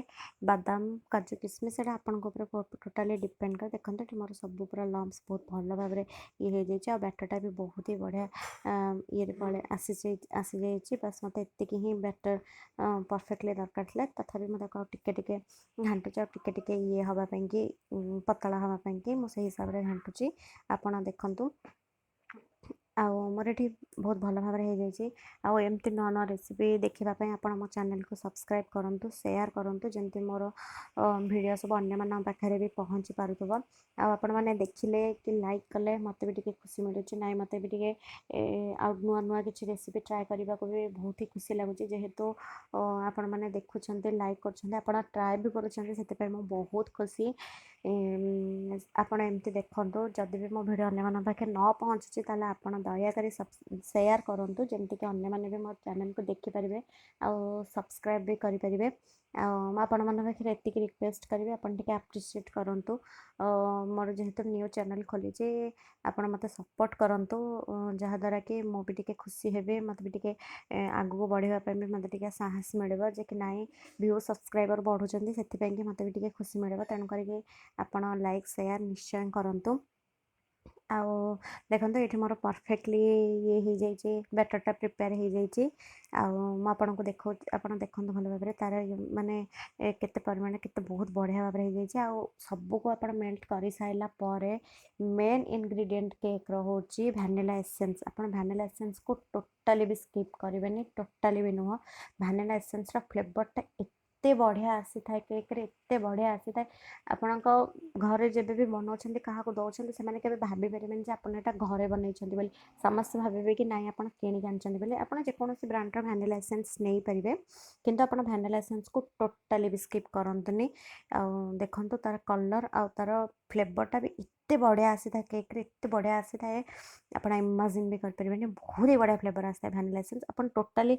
ବାଦାମ, କାଜୁ କିସମିସ୍, ସେଇଟା ଆପଣଙ୍କ ଉପରେ ଟୋଟାଲି ଡିପେଣ୍ଡ କରେ। ଦେଖନ୍ତୁ, ଏଠି ମୋର ସବୁ ପୁରା ଲମ୍ପସ୍ ବହୁତ ଭଲ ଭାବରେ ଇଏ ହେଇଯାଇଛି ଆଉ ବ୍ୟାଟରଟା ବି ବହୁତ ହି ବଢ଼ିଆ ଇଏରେ ପଳେଇ ଆସିଯାଇଛି। ବାସ୍ ମୋତେ ଏତିକି ହିଁ ବ୍ୟାଟର ପରଫେକ୍ଟଲି ଦରକାର ଥିଲା। ତଥାପି ମୁଁ ତାକୁ ଆଉ ଟିକେ ଟିକେ ଘାଣ୍ଟୁଛି, ଆଉ ଟିକେ ଟିକେ ଇଏ ହେବା ପାଇଁକି, ପତଳା ହେବା ପାଇଁକି ମୁଁ ସେଇ ହିସାବରେ ଘାଣ୍ଟୁଛି। ଆପଣ ଦେଖନ୍ତୁ, ଆଉ ମୋର ଏଠି ବହୁତ ଭଲ ଭାବରେ ହେଇଯାଇଛି। ଆଉ ଏମିତି ନୂଆ ନୂଆ ରେସିପି ଦେଖିବା ପାଇଁ ଆପଣ ମୋ ଚ୍ୟାନେଲକୁ ସବସ୍କ୍ରାଇବ୍ କରନ୍ତୁ, ସେୟାର କରନ୍ତୁ, ଯେମିତି ମୋର ଭିଡ଼ିଓ ସବୁ ଅନ୍ୟମାନଙ୍କ ପାଖରେ ବି ପହଞ୍ଚି ପାରୁଥିବ। ଆଉ ଆପଣମାନେ ଦେଖିଲେ କି ଲାଇକ୍ କଲେ ମୋତେ ବି ଟିକେ ଖୁସି ମିଳୁଛି, ନାଇଁ ମୋତେ ବି ଟିକେ ଆଉ ନୂଆ ନୂଆ କିଛି ରେସିପି ଟ୍ରାଏ କରିବାକୁ ବି ବହୁତ ହି ଖୁସି ଲାଗୁଛି। ଯେହେତୁ ଆପଣମାନେ ଦେଖୁଛନ୍ତି, ଲାଇକ୍ କରୁଛନ୍ତି, ଆପଣ ଟ୍ରାଏ ବି କରୁଛନ୍ତି, ସେଥିପାଇଁ ମୁଁ ବହୁତ ଖୁସି। ଆପଣ ଏମିତି ଦେଖନ୍ତୁ, ଯଦି ବି ମୋ ଭିଡ଼ିଓ ଅନ୍ୟମାନଙ୍କ ପାଖରେ ନ ପହଞ୍ଚୁଛି ତାହେଲେ ଆପଣ ଦୟାକରି ସେୟାର କରନ୍ତୁ, ଯେମିତିକି ଅନ୍ୟମାନେ ବି ମୋ ଚ୍ୟାନେଲକୁ ଦେଖିପାରିବେ ଆଉ ସବସ୍କ୍ରାଇବ୍ ବି କରିପାରିବେ। ଆଉ ମୁଁ ଆପଣମାନଙ୍କ ପାଖରେ ଏତିକି ରିକ୍ୱେଷ୍ଟ କରିବି, ଆପଣ ଟିକେ ଆପ୍ରିସିଏଟ୍ କରନ୍ତୁ। ମୋର ଯେହେତୁ ନ୍ୟୁ ଚ୍ୟାନେଲ୍ ଖୋଲିଛି, ଆପଣ ମୋତେ ସପୋର୍ଟ କରନ୍ତୁ, ଯାହାଦ୍ୱାରା କି ମୁଁ ବି ଟିକେ ଖୁସି ହେବି, ମୋତେ ବି ଟିକେ ଆଗକୁ ବଢ଼ିବା ପାଇଁ ବି ମୋତେ ଟିକେ ସାହସ ମିଳିବ ଯେ କି ନାଇଁ ଭ୍ୟୁ ସବସ୍କ୍ରାଇବର ବଢ଼ୁଛନ୍ତି, ସେଥିପାଇଁ କି ମୋତେ ବି ଟିକେ ଖୁସି ମିଳିବ। ତେଣୁ କରିକି ଆପଣ ଲାଇକ୍ ସେୟାର ନିଶ୍ଚୟ କରନ୍ତୁ। ଆଉ ଦେଖନ୍ତୁ, ଏଇଠି ମୋର ପରଫେକ୍ଟଲି ଇଏ ହେଇଯାଇଛି, ବ୍ୟାଟରଟା ପ୍ରିପେୟାର ହେଇଯାଇଛି। ଆଉ ମୁଁ ଆପଣଙ୍କୁ ଦେଖାଉଛି, ଆପଣ ଦେଖନ୍ତୁ ଭଲ ଭାବରେ ତାର ମାନେ କେତେ ପରିମାଣ, କେତେ ବହୁତ ବଢ଼ିଆ ଭାବରେ ହେଇଯାଇଛି। ଆଉ ସବୁକୁ ଆପଣ ମେଲ୍ଟ କରିସାରିଲା ପରେ ମେନ୍ ଇନଗ୍ରିଡ଼ିଏଣ୍ଟ କେକ୍ର ହେଉଛି ଭ୍ୟାନିଲା ଏସେନ୍ସ। ଆପଣ ଭ୍ୟାନିଲା ଏସେନ୍ସକୁ ଟୋଟାଲି ବି ସ୍କିପ୍ କରିବେନି, ଟୋଟାଲି ବି ନୁହଁ। ଭ୍ୟାନିଲା ଏସେନ୍ସର ଫ୍ଲେଭରଟା ଏତେ ବଢ଼ିଆ ଆସିଥାଏ କେକ୍ରେ, ଏତେ ବଢ଼ିଆ ଆସିଥାଏ। ଆପଣଙ୍କ ଘରେ ଯେବେ ବି ବନାଉଛନ୍ତି, କାହାକୁ ଦେଉଛନ୍ତି, ସେମାନେ କେବେ ଭାବିପାରିବେନି ଯେ ଆପଣ ଏଇଟା ଘରେ ବନେଇଛନ୍ତି ବୋଲି। ସମସ୍ତେ ଭାବିବେ କି ନାଇଁ ଆପଣ କିଣିକି ଆଣିଛନ୍ତି ବୋଲି। ଆପଣ ଯେକୌଣସି ବ୍ରାଣ୍ଡର ଭ୍ୟାନିଲା ଏସେନ୍ସ ନେଇପାରିବେ, କିନ୍ତୁ ଆପଣ ଭ୍ୟାନିଲା ଏସେନ୍ସକୁ ଟୋଟାଲି ବି ସ୍କିପ୍ କରନ୍ତୁନି। ଆଉ ଦେଖନ୍ତୁ, ତାର କଲର୍ ଆଉ ତାର ଫ୍ଲେଭରଟା ବି ଏତେ ବଢ଼ିଆ ଆସିଥାଏ କେକ୍ରେ, ଏତେ ବଢ଼ିଆ ଆସିଥାଏ, ଆପଣ ଇମାଜିନ୍ ବି କରିପାରିବେନି। ବହୁତ ହି ବଢ଼ିଆ ଫ୍ଲେଭର୍ ଆସିଥାଏ ଭ୍ୟାନିଲା ଏସେନ୍ସ। ଆପଣ ଟୋଟାଲି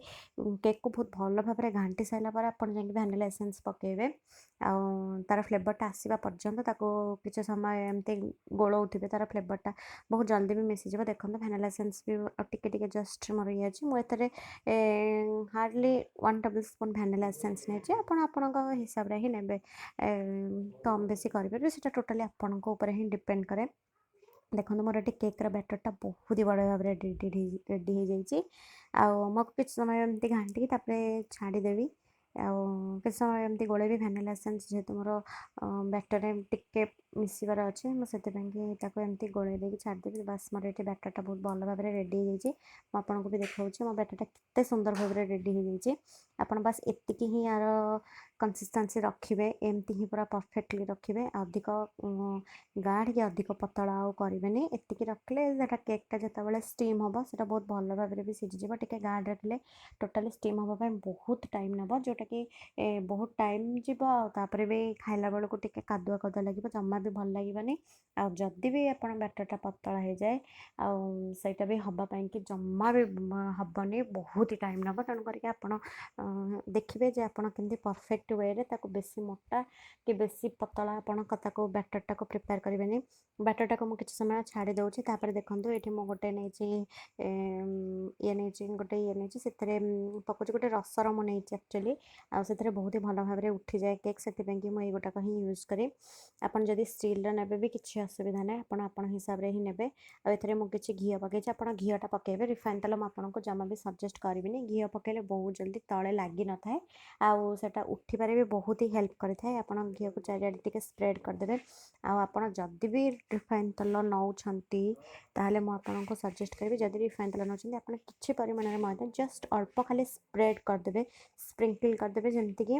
କେକ୍କୁ ବହୁତ ଭଲ ଭାବରେ ଘାଣ୍ଟି ସାରିଲା ପରେ ଆପଣ ଯାଇକି ଭ୍ୟାନିଲା ଏସେନ୍ସ ପକାଇବେ, ଆଉ ତା'ର ଫ୍ଲେଭର୍ଟା ଆସିବା ପର୍ଯ୍ୟନ୍ତ ତାକୁ କିଛି ସମୟ ଏମିତି ଗୋଳଉଥିବେ। ତା'ର ଫ୍ଲେଭର୍ଟା ବହୁତ ଜଲ୍ଦି ବି ମିଶିଯିବ। ଦେଖନ୍ତୁ, ଭ୍ୟାନିଲା ଏସେନ୍ସ ବି ଆଉ ଟିକେ ଟିକେ ଜଷ୍ଟ ମୋର ଇଏ ଅଛି। ମୁଁ ଏଥିରେ hardly 1 table spoon vanilla essence ନେଇଛି। ଆପଣ ଆପଣଙ୍କ ହିସାବରେ ହିଁ ନେବେ, କମ୍ ବେଶୀ କରିପାରିବେ, ସେଇଟା ଟୋଟାଲି ଆପଣଙ୍କ ଉପରେ ହିଁ ଡିପେଣ୍ଡ କରେ। ଦେଖନ୍ତୁ, ମୋର ଏଠି କେକ୍ର ବ୍ୟାଟର୍ଟା ବହୁତ ହି ବଢ଼ିଆ ଭାବରେ ରେଡ଼ି ହେଇଯାଇଛି। ଆଉ ମୁଁ କିଛି ସମୟ ଏମିତି ଘାଣ୍ଟିକି ତାପରେ ଛାଡ଼ିଦେବି, ଆଉ କିଛି ସମୟ ଏମିତି ଗୋଳେଇବି। ଭ୍ୟାନିଲା ଏସେନ୍ସ ଯେହେତୁ ମୋର ବ୍ୟାଟର୍ରେ ଟିକେ ମିଶିବାର ଅଛି, ମୁଁ ସେଥିପାଇଁକି ତାକୁ ଏମିତି ଗୋଳେଇ ଦେଇକି ଛାଡ଼ିଦେବି। ବାସ୍, ମୋର ଏଠି ବ୍ୟାଟର୍ଟା ବହୁତ ଭଲ ଭାବରେ ରେଡ଼ି ହେଇଯାଇଛି। ମୁଁ ଆପଣଙ୍କୁ ବି ଦେଖାଉଛି ମୋ ବ୍ୟାଟର୍ଟା କେତେ ସୁନ୍ଦର ଭାବରେ ରେଡ଼ି ହେଇଯାଇଛି। ଆପଣ ବାସ୍ ଏତିକି ହିଁ ୟାର କନସିଷ୍ଟାନ୍ସି ରଖିବେ, ଏମିତି ହିଁ ପୁରା ପରଫେକ୍ଟଲି ରଖିବେ। ଅଧିକ ଗାଢ଼ କି ଅଧିକ ପତଳା ଆଉ କରିବେନି। ଏତିକି ରଖିଲେ ସେଇଟା କେକ୍ଟା ଯେତେବେଳେ ଷ୍ଟିମ୍ ହେବ, ସେଇଟା ବହୁତ ଭଲ ଭାବରେ ବି ସିଝିଯିବ। ଟିକେ ଗାଢ଼ ରଖିଲେ ଟୋଟାଲି ଷ୍ଟିମ୍ ହେବା ପାଇଁ ବହୁତ ଟାଇମ୍ ନେବ, ଯେଉଁଟାକି ବହୁତ ଟାଇମ୍ ଯିବ, ଆଉ ତାପରେ ବି ଖାଇଲା ବେଳକୁ ଟିକେ କାଦୁଆ କାଦୁଆ ଲାଗିବ, ଜମା ବି ଭଲ ଲାଗିବନି। ଆଉ ଯଦି ବି ଆପଣ ବ୍ୟାଟର୍ଟା ପତଳା ହେଇଯାଏ, ଆଉ ସେଇଟା ବି ହେବା ପାଇଁକି ଜମା ବି ହେବନି, ବହୁତ ଟାଇମ୍ ନେବ। ତେଣୁ କରିକି ଆପଣ ଦେଖିବେ ଯେ ଆପଣ କେମିତି ପରଫେକ୍ଟ ୱେରେ ତାକୁ ବେଶୀ ମୋଟା କି ବେଶୀ ପତଳା ଆପଣ ତାକୁ ବ୍ୟାଟର୍ଟାକୁ ପ୍ରିପେୟାର କରିବେନି। ବ୍ୟାଟର୍ଟାକୁ ମୁଁ କିଛି ସମୟ ଛାଡ଼ି ଦେଉଛି। ତାପରେ ଦେଖନ୍ତୁ, ଏଠି ମୁଁ ଗୋଟେ ନେଇଛି ଇଏ ନେଇଛି, ଗୋଟେ ଇଏ ନେଇଛି, ସେଥିରେ ପକାଉଛି। ଗୋଟେ ରସର ମୁଁ ନେଇଛି ଆକ୍ଚୁଆଲି, ଆଉ ସେଥିରେ ବହୁତ ହି ଭଲ ଭାବରେ ଉଠିଯାଏ କେକ୍, ସେଥିପାଇଁକି ମୁଁ ଏଇଗୋଟାକ ହିଁ ୟୁଜ୍ କରେ। ଆପଣ ଯଦି ଷ୍ଟିଲ୍ର ନେବେ ବି କିଛି ଅସୁବିଧା ନାହିଁ, ଆପଣ ଆପଣ ହିସାବରେ ହିଁ ନେବେ। ଆଉ ଏଥିରେ ମୁଁ କିଛି ଘିଅ ପକାଇଛି। ଆପଣ ଘିଅଟା ପକାଇବେ, ରିଫାଇନ୍ ତେଲ ମୁଁ ଆପଣଙ୍କୁ ଜମା ବି ସଜେଷ୍ଟ କରିବିନି। ଘିଅ ପକାଇଲେ ବହୁତ ଜଲ୍ଦି ତଳେ ଲାଗିନଥାଏ, ଆଉ ସେଇଟା ଉଠିବାରେ ବି ବହୁତ ହି ହେଲ୍ପ କରିଥାଏ। ଆପଣ ଘିଅକୁ ଚାରିଆଡ଼େ ଟିକେ ସ୍ପ୍ରେଡ଼୍ କରିଦେବେ। ଆଉ ଆପଣ ଯଦି ବି ରିଫାଇନ୍ ତେଲ ନେଉଛନ୍ତି, ତାହେଲେ ମୁଁ ଆପଣଙ୍କୁ ସଜେଷ୍ଟ କରିବି, ଯଦି ରିଫାଇନ୍ ତେଲ ନେଉଛନ୍ତି, ଆପଣ କିଛି ପରିମାଣରେ ମଇଦା ଜଷ୍ଟ ଅଳ୍ପ ଖାଲି ସ୍ପ୍ରେଡ଼୍ କରିଦେବେ, ସ୍ପ୍ରିଙ୍କଲ୍ କରିଦେବେ, ଯେମିତିକି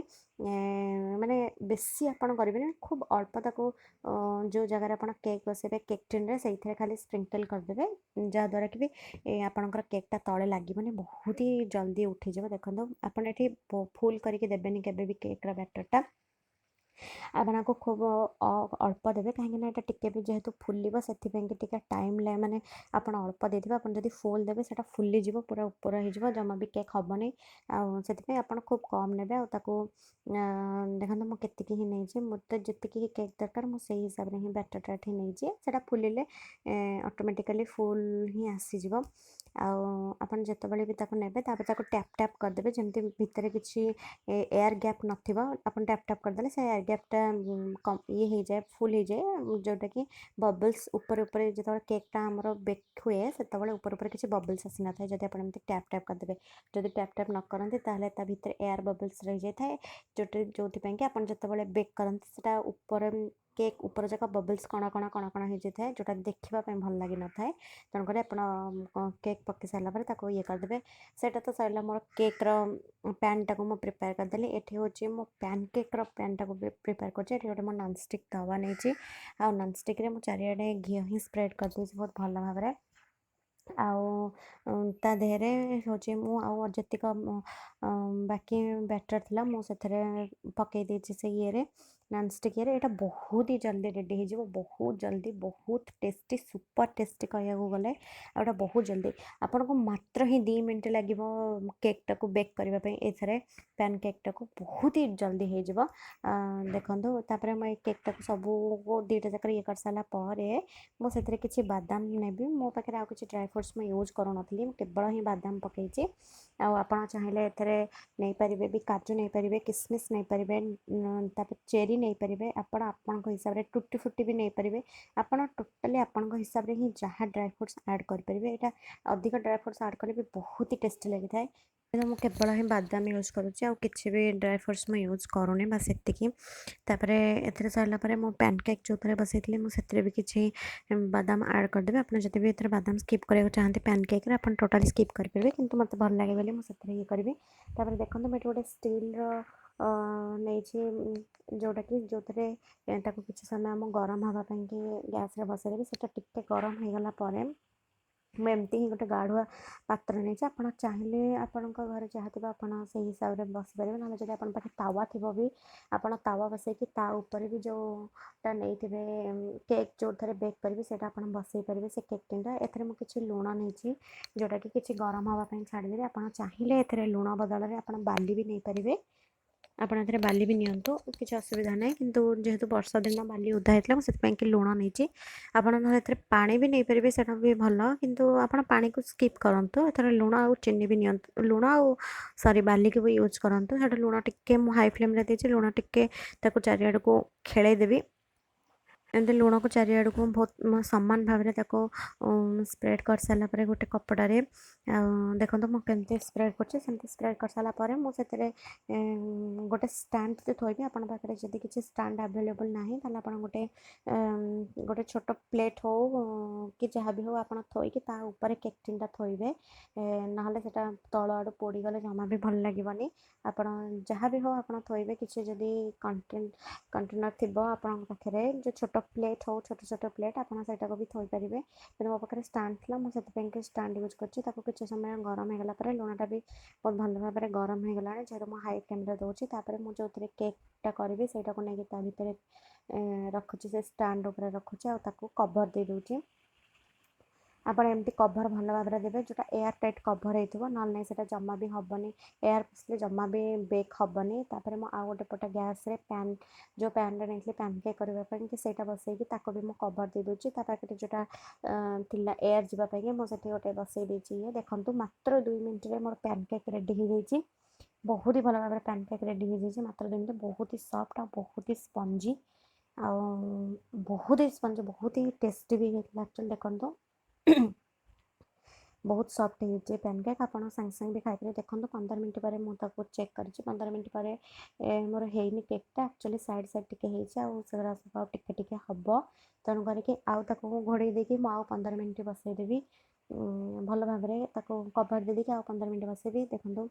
ମାନେ ବେଶୀ ଆପଣ କରିବେନି, ଖୁବ୍ ଅଳ୍ପ। ତାକୁ ଯେଉଁ ଜାଗାରେ ଆପଣ କେକ୍ ବସେଇବେ କେକ୍ ଟିନ୍ରେ, ସେଇଥିରେ ଖାଲି ସ୍ପ୍ରିଙ୍କଲ୍ କରିଦେବେ, ଯାହାଦ୍ୱାରା କି ବି ଆପଣଙ୍କର କେକ୍ଟା ତଳେ ଲାଗିବନି, ବହୁତ ହି ଜଲ୍ଦି ଉଠିଯିବ। ଦେଖନ୍ତୁ, ଆପଣ ଏଠି ଫୁଲ୍ କରିକି ଦେବେନି କେବେ ବି କେକ୍ର ବ୍ୟାଟର୍ଟା, ଆପଣଙ୍କୁ ଖୁବ୍ ଅଳ୍ପ ଦେବେ, କାହିଁକିନା ଏଇଟା ଟିକେ ବି ଯେହେତୁ ଫୁଲିବ, ସେଥିପାଇଁକି ଟିକେ ଟାଇମ୍, ମାନେ ଆପଣ ଅଳ୍ପ ଦେଇଥିବେ। ଆପଣ ଯଦି ଫୁଲ୍ ଦେବେ, ସେଇଟା ଫୁଲିଯିବ, ପୁରା ଉପର ହେଇଯିବ, ଜମା ବି କେକ୍ ହେବନି। ଆଉ ସେଥିପାଇଁ ଆପଣ ଖୁବ୍ କମ୍ ନେବେ। ଆଉ ତାକୁ ଦେଖନ୍ତୁ, ମୁଁ କେତିକି ହିଁ ନେଇଛି। ମୋତେ ଯେତିକି ହିଁ କେକ୍ ଦରକାର, ମୁଁ ସେଇ ହିସାବରେ ହିଁ ବ୍ୟାଟର୍ଟା ଏଠି ନେଇଛି। ସେଇଟା ଫୁଲିଲେ ଅଟୋମେଟିକାଲି ଫୁଲ୍ ହିଁ ଆସିଯିବ। ଆଉ ଆପଣ ଯେତେବେଳେ ବି ତାକୁ ନେବେ, ତାପରେ ତାକୁ ଟ୍ୟାପ୍ ଟ୍ୟାପ୍ କରିଦେବେ, ଯେମିତି ଭିତରେ କିଛି ଏୟାର ଗ୍ୟାପ୍ ନଥିବ। ଆପଣ ଟ୍ୟାପ୍ ଟ୍ୟାପ୍ କରିଦେଲେ ସେ ଏୟାର ଗ୍ୟାପ୍ଟା ଇଏ ହେଇଯାଏ, ଫୁଲ୍ ହେଇଯାଏ, ଯେଉଁଟାକି ବବଲ୍ସ ଉପରେ ଉପରେ ଯେତେବେଳେ କେକ୍ଟା ଆମର ବେକ୍ ହୁଏ, ସେତେବେଳେ ଉପରେ ଉପରେ କିଛି ବବଲ୍ସ ଆସିନଥାଏ, ଯଦି ଆପଣ ଏମିତି ଟ୍ୟାପ୍ ଟ୍ୟାପ୍ କରିଦେବେ। ଯଦି ଟ୍ୟାପ୍ ଟ୍ୟାପ୍ ନ କରନ୍ତି, ତାହେଲେ ତା ଭିତରେ ଏୟାର ବବଲ୍ସ ରହିଯାଇଥାଏ, ଯେଉଁଥିପାଇଁ କି ଆପଣ ଯେତେବେଳେ ବେକ୍ କରନ୍ତି, ସେଇଟା ଉପରେ କେକ୍ ଉପର ଯାକ ବବଲ୍ସ କଣା କଣା କଣା କଣା ହେଇଯାଇଥାଏ, ଯେଉଁଟା ଦେଖିବା ପାଇଁ ଭଲ ଲାଗିନଥାଏ। ତେଣୁକରି ଆପଣ କେକ୍ ପକାଇ ସାରିଲା ପରେ ତାକୁ ଇଏ କରିଦେବେ। ସେଇଟା ତ ସରିଲା, ମୋର କେକ୍ର ପ୍ୟାନ୍ଟାକୁ ମୁଁ ପ୍ରିପେୟାର କରିଦେଲି। ଏଠି ହେଉଛି ମୁଁ ପ୍ୟାନ୍ କେକ୍ର ପ୍ୟାନ୍ଟାକୁ ବି ପ୍ରିପେୟାର କରୁଛି। ଏଠି ଗୋଟେ ମୁଁ ନନ୍ଷ୍ଟିକ୍ ତାୱା ନେଇଛି, ଆଉ ନନ୍ଷ୍ଟିକ୍ରେ ମୁଁ ଚାରିଆଡ଼େ ଘିଅ ହିଁ ସ୍ପ୍ରେଡ଼୍ କରିଦେଇଛି ବହୁତ ଭଲ ଭାବରେ। ଆଉ ତା ଦେହରେ ହେଉଛି ମୁଁ ଆଉ ଯେତିକ ବାକି ବ୍ୟାଟର୍ ଥିଲା, ମୁଁ ସେଥିରେ ପକାଇ ଦେଇଛି ସେ ଇଏରେ, ନନ୍ଷ୍ଟିକ୍ ଇଏରେ। ଏଇଟା ବହୁତ ହି ଜଲ୍ଦି ରେଡ଼ି ହେଇଯିବ, ବହୁତ ଜଲ୍ଦି, ବହୁତ ଟେଷ୍ଟି, ସୁପର ଟେଷ୍ଟି କହିବାକୁ ଗଲେ। ଆଉ ଏଇଟା ବହୁତ ଜଲ୍ଦି, ଆପଣଙ୍କୁ ମାତ୍ର ହିଁ 2 ମିନିଟ୍ ଲାଗିବ କେକ୍ଟାକୁ ବେକ୍ କରିବା ପାଇଁ। ଏଥିରେ ପ୍ୟାନ୍ କେକ୍ଟାକୁ ବହୁତ ହି ଜଲ୍ଦି ହେଇଯିବ। ଦେଖନ୍ତୁ, ତାପରେ ମୁଁ ଏଇ କେକ୍ଟାକୁ ସବୁ ଦୁଇଟା ଯାକରେ ଇଏ କରିସାରିଲା ପରେ ମୁଁ ସେଥିରେ କିଛି ବାଦାମ ନେବି। ମୋ ପାଖରେ ଆଉ କିଛି ଡ୍ରାଏ ଫ୍ରୁଟ୍ସ ମୁଁ ୟୁଜ୍ କରୁନଥିଲି, ମୁଁ କେବଳ ହିଁ ବାଦାମ ପକାଇଛି। ଆଉ ଆପଣ ଚାହିଁଲେ ଏଥିରେ ନେଇପାରିବେ ବି, କାଜୁ ନେଇପାରିବେ, କିସମିସ୍ ନେଇପାରିବେ, ତାପରେ ଚେରି ନେଇପାରିବେ। ଆପଣ ଆପଣଙ୍କ ହିସାବରେ ଟୁଟି ଫୁଟି ବି ନେଇପାରିବେ। ଆପଣ ଟୋଟାଲି ଆପଣଙ୍କ ହିସାବରେ ହିଁ ଯାହା ଡ୍ରାଏ ଫ୍ରୁଟ୍ସ ଆଡ଼୍ କରିପାରିବେ। ଏଇଟା ଅଧିକ ଡ୍ରାଏ ଫ୍ରୁଟ୍ସ ଆଡ଼୍ କଲେ ବି ବହୁତ ହି ଟେଷ୍ଟି ଲାଗିଥାଏ। କିନ୍ତୁ ମୁଁ କେବଳ ହିଁ ବାଦାମ ୟୁଜ୍ କରୁଛି, ଆଉ କିଛି ବି ଡ୍ରାଏ ଫ୍ରୁଟ୍ସ ମୁଁ ୟୁଜ୍ କରୁନି, ବାସ୍ ଏତିକି। ତାପରେ ଏଥିରେ ସରିଲା ପରେ ମୁଁ ପ୍ୟାନ୍ କେକ୍ ଯେଉଁଥିରେ ବସେଇଥିଲି, ମୁଁ ସେଥିରେ ବି କିଛି ବାଦାମ ଆଡ଼୍ କରିଦେବି। ଆପଣ ଯଦି ବି ଏଥିରେ ବାଦାମ ସ୍କିପ୍ କରିବାକୁ ଚାହାନ୍ତି ପ୍ୟାନ୍ କେକ୍ରେ, ଆପଣ ଟୋଟାଲି ସ୍କିପ୍ କରିପାରିବେ, କିନ୍ତୁ ମୋତେ ଭଲ ଲାଗେ ବୋଲି ମୁଁ ସେଥିରେ ଇଏ କରିବି। ତାପରେ ଦେଖନ୍ତୁ, ମୁଁ ଏଠି ଗୋଟେ ଷ୍ଟିଲ୍ର ନେଇଛି, ଯେଉଁଟାକି ଯେଉଁଥିରେ ତାକୁ କିଛି ସମୟ ମୁଁ ଗରମ ହେବା ପାଇଁକି ଗ୍ୟାସ୍ରେ ବସେଇଦେବି। ସେଇଟା ଟିକେ ଗରମ ହେଇଗଲା ପରେ ମୁଁ ଏମିତି ହିଁ ଗୋଟେ ଗାଢ଼ୁଆ ପାତ୍ର ନେଇଛି। ଆପଣ ଚାହିଁଲେ ଆପଣଙ୍କ ଘରେ ଯାହା ଥିବ ଆପଣ ସେଇ ହିସାବରେ ବସିପାରିବେ, ନହେଲେ ଯଦି ଆପଣଙ୍କ ପାଖେ ତାୱା ଥିବ ବି ଆପଣ ତାୱା ବସେଇକି ତା ଉପରେ ବି ଯେଉଁଟା ନେଇଥିବେ କେକ୍, ଯେଉଁଥିରେ ବେକ୍ କରିବେ, ସେଇଟା ଆପଣ ବସେଇ ପାରିବେ ସେ କେକ୍ ଟିନ୍ଟା। ଏଥିରେ ମୁଁ କିଛି ଲୁଣ ନେଇଛି, ଯେଉଁଟାକି କିଛି ଗରମ ହେବା ପାଇଁ ଛାଡ଼ିଦେବି। ଆପଣ ଚାହିଁଲେ ଏଥିରେ ଲୁଣ ବଦଳରେ ଆପଣ ବାଲି ବି ନେଇପାରିବେ। ଆପଣ ଏଥିରେ ବାଲି ବି ନିଅନ୍ତୁ, କିଛି ଅସୁବିଧା ନାହିଁ। କିନ୍ତୁ ଯେହେତୁ ବର୍ଷା ଦିନ ବାଲି ଓଦା ହେଇଥିଲା, ମୁଁ ସେଥିପାଇଁ କି ଲୁଣ ନେଇଛି। ଆପଣ ନହେଲେ ଏଥିରେ ପାଣି ବି ନେଇପାରିବେ, ସେଇଟା ବି ଭଲ, କିନ୍ତୁ ଆପଣ ପାଣିକୁ ସ୍କିପ୍ କରନ୍ତୁ। ଏଥିରେ ଲୁଣ ଆଉ ଚିନି ବି ନିଅନ୍ତୁ, ଲୁଣ ଆଉ ସରି ବାଲିକୁ ବି ୟୁଜ୍ କରନ୍ତୁ। ସେଇଟା ଲୁଣ ଟିକେ ମୁଁ ହାଇ ଫ୍ଲେମ୍ରେ ଦେଇଛି। ଲୁଣ ଟିକେ ତାକୁ ଚାରିଆଡ଼କୁ ଖେଳେଇ ଦେବି। ଏମିତି ଲୁଣକୁ ଚାରିଆଡ଼କୁ ବହୁତ ସମାନ ଭାବରେ ତାକୁ ସ୍ପ୍ରେଡ଼୍ କରିସାରିଲା ପରେ ଗୋଟେ କପଡ଼ାରେ, ଆଉ ଦେଖନ୍ତୁ ମୁଁ କେମିତି ସ୍ପ୍ରେଡ଼୍ କରୁଛି, ସେମିତି ସ୍ପ୍ରେଡ଼୍ କରିସାରିଲା ପରେ ମୁଁ ସେଥିରେ ଗୋଟେ ଷ୍ଟାଣ୍ଡ ଥୋଇବି। ଆପଣଙ୍କ ପାଖରେ ଯଦି କିଛି ଷ୍ଟାଣ୍ଡ ଆଭେଲେବୁଲ୍ ନାହିଁ, ତାହେଲେ ଆପଣ ଗୋଟେ ଛୋଟ ପ୍ଲେଟ୍ ହଉ କି ଯାହା ବି ହଉ ଆପଣ ଥୋଇକି ତା ଉପରେ କେକ୍ ଟିନ୍ଟା ଥୋଇବେ, ନହେଲେ ସେଇଟା ତଳ ଆଡ଼ୁ ପୋଡ଼ିଗଲେ ଜମା ବି ଭଲ ଲାଗିବନି। ଆପଣ ଯାହା ବି ହଉ ଆପଣ ଥୋଇବେ, କିଛି ଯଦି କଣ୍ଟେନର୍ ଥିବ ଆପଣଙ୍କ ପାଖରେ, ଯେଉଁ ଛୋଟ ପ୍ଲେଟ୍ ହଉ, ଛୋଟ ଛୋଟ ପ୍ଲେଟ୍ ଆପଣ ସେଇଟାକୁ ବି ଥୋଇପାରିବେ। କିନ୍ତୁ ମୋ ପାଖରେ ଷ୍ଟାଣ୍ଡ ଥିଲା, ମୁଁ ସେଥିପାଇଁକି ଷ୍ଟାଣ୍ଡ ୟୁଜ୍ କରିଛି। ତାକୁ କିଛି ସମୟ ଗରମ ହେଇଗଲା ପରେ, ଲୁଣଟା ବି ବହୁତ ଭଲ ଭାବରେ ଗରମ ହେଇଗଲାଣି ଯେହେତୁ ମୁଁ ହାଇ ଫ୍ଲେମ୍ରେ ଦେଉଛି। ତାପରେ ମୁଁ ଯେଉଁଥିରେ କେକ୍ଟା କରିବି ସେଇଟାକୁ ନେଇକି ତା ଭିତରେ ରଖୁଛି, ସେ ଷ୍ଟାଣ୍ଡ ଉପରେ ରଖୁଛି ଆଉ ତାକୁ କଭର୍ ଦେଇଦେଉଛି। ଆପଣ ଏମିତି କଭର୍ ଭଲ ଭାବରେ ଦେବେ ଯେଉଁଟା ଏୟାର ଟାଇଟ୍ କଭର୍ ହେଇଥିବ, ନହେଲେ ନାହିଁ ସେଇଟା ଜମା ବି ହେବନି, ଏୟାର ପଶିଲେ ଜମା ବି ବେକ୍ ହେବନି। ତାପରେ ମୁଁ ଆଉ ଗୋଟେ ପଟ ଗ୍ୟାସ୍ରେ ପ୍ୟାନ୍, ଯେଉଁ ପ୍ୟାନ୍ରେ ନେଇଥିଲି ପ୍ୟାନ୍ କେକ୍ କରିବା ପାଇଁ କି, ସେଇଟା ବସେଇକି ତାକୁ ବି ମୁଁ କଭର୍ ଦେଇଦେଉଛି। ତା ପାଖରେ ଯେଉଁଟା ଥିଲା ଏୟାର ଯିବା ପାଇଁକି, ମୁଁ ସେଠି ଗୋଟେ ବସେଇ ଦେଇଛି ଇଏ। ଦେଖନ୍ତୁ, ମାତ୍ର 2 ମିନିଟ୍ରେ ମୋର ପ୍ୟାନ୍ କେକ୍ ରେଡ଼ି ହେଇଯାଇଛି। ବହୁତ ହି ଭଲ ଭାବରେ ପ୍ୟାନ୍ କେକ୍ ରେଡ଼ି ହେଇଯାଇଛି ମାତ୍ର 2 ମିନିଟ୍। ବହୁତ ହି ସଫ୍ଟ ଆଉ ବହୁତ ହି ସ୍ପଞ୍ଜି, ଆଉ ବହୁତ ହି ସ୍ପଞ୍ଜି, ବହୁତ ହି ଟେଷ୍ଟି ବି ହେଇଥିଲା ଆକ୍ଚୁଆଲି। ଦେଖନ୍ତୁ, ବହୁତ ସଫ୍ଟ ହେଇଯାଇଛି ପ୍ୟାନ୍ କେକ୍, ଆପଣ ସାଙ୍ଗେ ସାଙ୍ଗେ ବି ଖାଇପାରିବେ। ଦେଖନ୍ତୁ, 15 ମିନିଟ୍ ପରେ ମୁଁ ତାକୁ ଚେକ୍ କରିଛି। 15 ମିନିଟ୍ ପରେ ମୋର ହେଇନି କେକ୍ଟା ଆକ୍ଚୁଆଲି, ସାଇଡ଼୍ ସାଇଡ଼୍ ଟିକେ ହେଇଛି ଆଉ ସେଗୁଡ଼ା ସବୁ ଆଉ ଟିକେ ଟିକେ ହେବ। ତେଣୁ କରିକି ଆଉ ତାକୁ ମୁଁ ଘୋଡ଼େଇ ଦେଇକି ମୁଁ ଆଉ 15 ମିନିଟ୍ ବସେଇଦେବି। ଭଲ ଭାବରେ ତାକୁ କଭର୍ ଦେଇକି ଆଉ 15 ମିନିଟ୍ ବସେଇବି। ଦେଖନ୍ତୁ,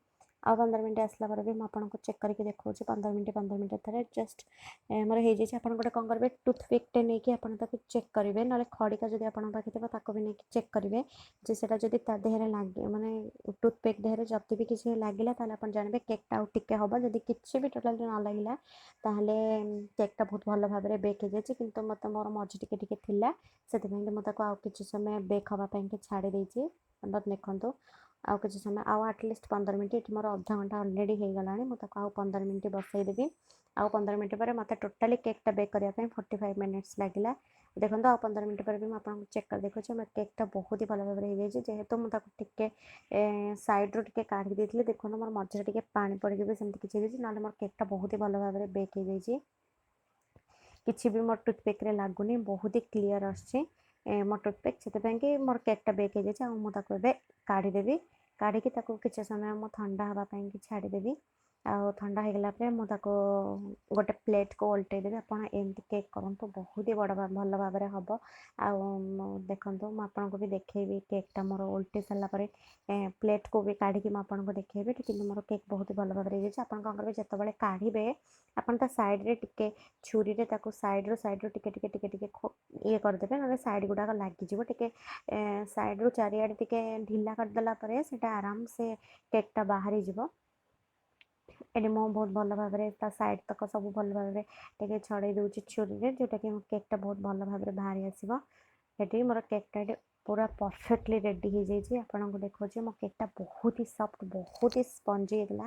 ଆଉ 15 ମିନିଟ୍ ଆସିଲା ପରେ ବି ମୁଁ ଆପଣଙ୍କୁ ଚେକ୍ କରିକି ଦେଖାଉଛି। 15 ମିନିଟ୍, 15 ମିନିଟ୍ ଥରେ ଜଷ୍ଟ ମୋର ହେଇଯାଇଛି। ଆପଣ ଗୋଟେ କ'ଣ କରିବେ, ଟୁଥପିକ୍ଟେ ନେଇକି ଆପଣ ତାକୁ ଚେକ୍ କରିବେ, ନହେଲେ ଖଡ଼ିକା ଯଦି ଆପଣଙ୍କ ପାଖେ ଥିବ ତାକୁ ବି ନେଇକି ଚେକ୍ କରିବେ ଯେ ସେଇଟା ଯଦି ତା ଦେହରେ ଲାଗେ, ମାନେ ଟୁଥପିକ୍ ଦେହରେ ଯଦି ବି କିଛି ଲାଗିଲା, ତାହେଲେ ଆପଣ ଜାଣିବେ କେକ୍ଟା ଆଉ ଟିକେ ହେବ। ଯଦି କିଛି ବି ଟୋଟାଲି ନ ଲାଗିଲା, ତାହେଲେ କେକ୍ଟା ବହୁତ ଭଲ ଭାବରେ ବେକ୍ ହେଇଯାଇଛି। କିନ୍ତୁ ମୋତେ ମୋର ମଝି ଟିକେ ଟିକେ ଥିଲା, ସେଥିପାଇଁ ମୁଁ ତାକୁ ଆଉ କିଛି ସମୟ ବେକ୍ ହେବା ପାଇଁକି ଛାଡ଼ି ଦେଇଛି। ଦେଖନ୍ତୁ, ଆଉ କିଛି ସମୟ, ଆଉ ଆଟଲିଷ୍ଟ 15 ମିନିଟ୍। ଏଠି ମୋର ଅଧଘଣ୍ଟା ଅଲରେଡ଼ି ହେଇଗଲାଣି। ମୁଁ ତାକୁ ଆଉ 15 ମିନିଟ୍ ବସେଇଦେବି। ଆଉ 15 ମିନିଟ୍ ପରେ, ମୋତେ ଟୋଟାଲି କେକ୍ଟା ବେକ୍ କରିବା ପାଇଁ 45 ମିନିଟ୍ସ ଲାଗିଲା। ଦେଖନ୍ତୁ, ଆଉ 15 ମିନିଟ୍ ପରେ ବି ମୁଁ ଆପଣଙ୍କୁ ଚେକ୍ କରି ଦେଖୁଛି, ମୋ କେକ୍ଟା ବହୁତ ହି ଭଲ ଭାବରେ ହେଇଯାଇଛି। ଯେହେତୁ ମୁଁ ତାକୁ ଟିକେ ସାଇଡ଼୍ରୁ ଟିକେ କାଢ଼ି ଦେଇଥିଲି, ଦେଖନ୍ତୁ ମୋର ମଝିରେ ଟିକେ ପାଣି ପଡ଼ିକି ବି ସେମିତି କିଛି ହେଇଯାଇଛି, ନହେଲେ ମୋର କେକ୍ଟା ବହୁତ ହି ଭଲ ଭାବରେ ବେକ୍ ହେଇଯାଇଛି। କିଛି ବି ମୋର ଟୁଥପିକ୍ରେ ଲାଗୁନି, ବହୁତ ହି କ୍ଲିଅର୍ ଆସୁଛି ମୋ ଟୁଥପିକ୍। ସେଥିପାଇଁ କି ମୋର କେକ୍ଟା ବେକ୍ ହେଇଯାଇଛି ଆଉ ମୁଁ ତାକୁ ଏବେ କାଢ଼ିଦେବି। କାଢ଼ିକି ତାକୁ କିଛି ସମୟ ମୁଁ ଥଣ୍ଡା ହେବା ପାଇଁକି ଛାଡ଼ିଦେବି, ଆଉ ଥଣ୍ଡା ହେଇଗଲା ପରେ ମୁଁ ତାକୁ ଗୋଟେ ପ୍ଲେଟ୍କୁ ଓଲଟେଇ ଦେବି। ଆପଣ ଏମିତି କେକ୍ କରନ୍ତୁ, ବହୁତ ହି ବଡ଼ ଭଲ ଭାବରେ ହେବ। ଆଉ ଦେଖନ୍ତୁ, ମୁଁ ଆପଣଙ୍କୁ ବି ଦେଖେଇବି କେକ୍ଟା ମୋର ଓଲଟେଇ ସାରିଲା ପରେ, ପ୍ଲେଟ୍କୁ ବି କାଢ଼ିକି ମୁଁ ଆପଣଙ୍କୁ ଦେଖେଇବି। କିନ୍ତୁ ମୋର କେକ୍ ବହୁତ ଭଲ ଭାବରେ ହେଇଯାଇଛି। ଆପଣ କ'ଣ କରିବେ, ଯେତେବେଳେ କାଢ଼ିବେ ଆପଣ ତା ସାଇଡ଼୍ରେ ଟିକେ ଛୁରୀରେ ତାକୁ ସାଇଡ଼୍ରୁ ଟିକେ ଟିକେ ଟିକେ ଟିକେ ଇଏ କରିଦେବେ, ନହେଲେ ସାଇଡ଼୍ ଗୁଡ଼ାକ ଲାଗିଯିବ। ଟିକେ ସାଇଡ଼୍ରୁ ଚାରିଆଡ଼େ ଟିକେ ଢିଲା କରିଦେଲା ପରେ ସେଇଟା ଆରାମସେ କେକ୍ଟା ବାହାରିଯିବ। ଏଠି ମୁଁ ବହୁତ ଭଲ ଭାବରେ ତା ସାଇଡ଼୍ ତକ ସବୁ ଭଲ ଭାବରେ ଟିକେ ଛଡ଼େଇ ଦେଉଛି ଛୁରୀରେ, ଯେଉଁଟାକି ମୋ କେକ୍ଟା ବହୁତ ଭଲ ଭାବରେ ବାହାରି ଆସିବ। ଏଠି ମୋର କେକ୍ଟା ଏଠି ପୁରା ପରଫେକ୍ଟଲି ରେଡ଼ି ହେଇଯାଇଛି। ଆପଣଙ୍କୁ ଦେଖାଉଛି, ମୋ କେକ୍ଟା ବହୁତ ହି ସଫ୍ଟ, ବହୁତ ହି ସ୍ପଞ୍ଜି ହେଇଥିଲା।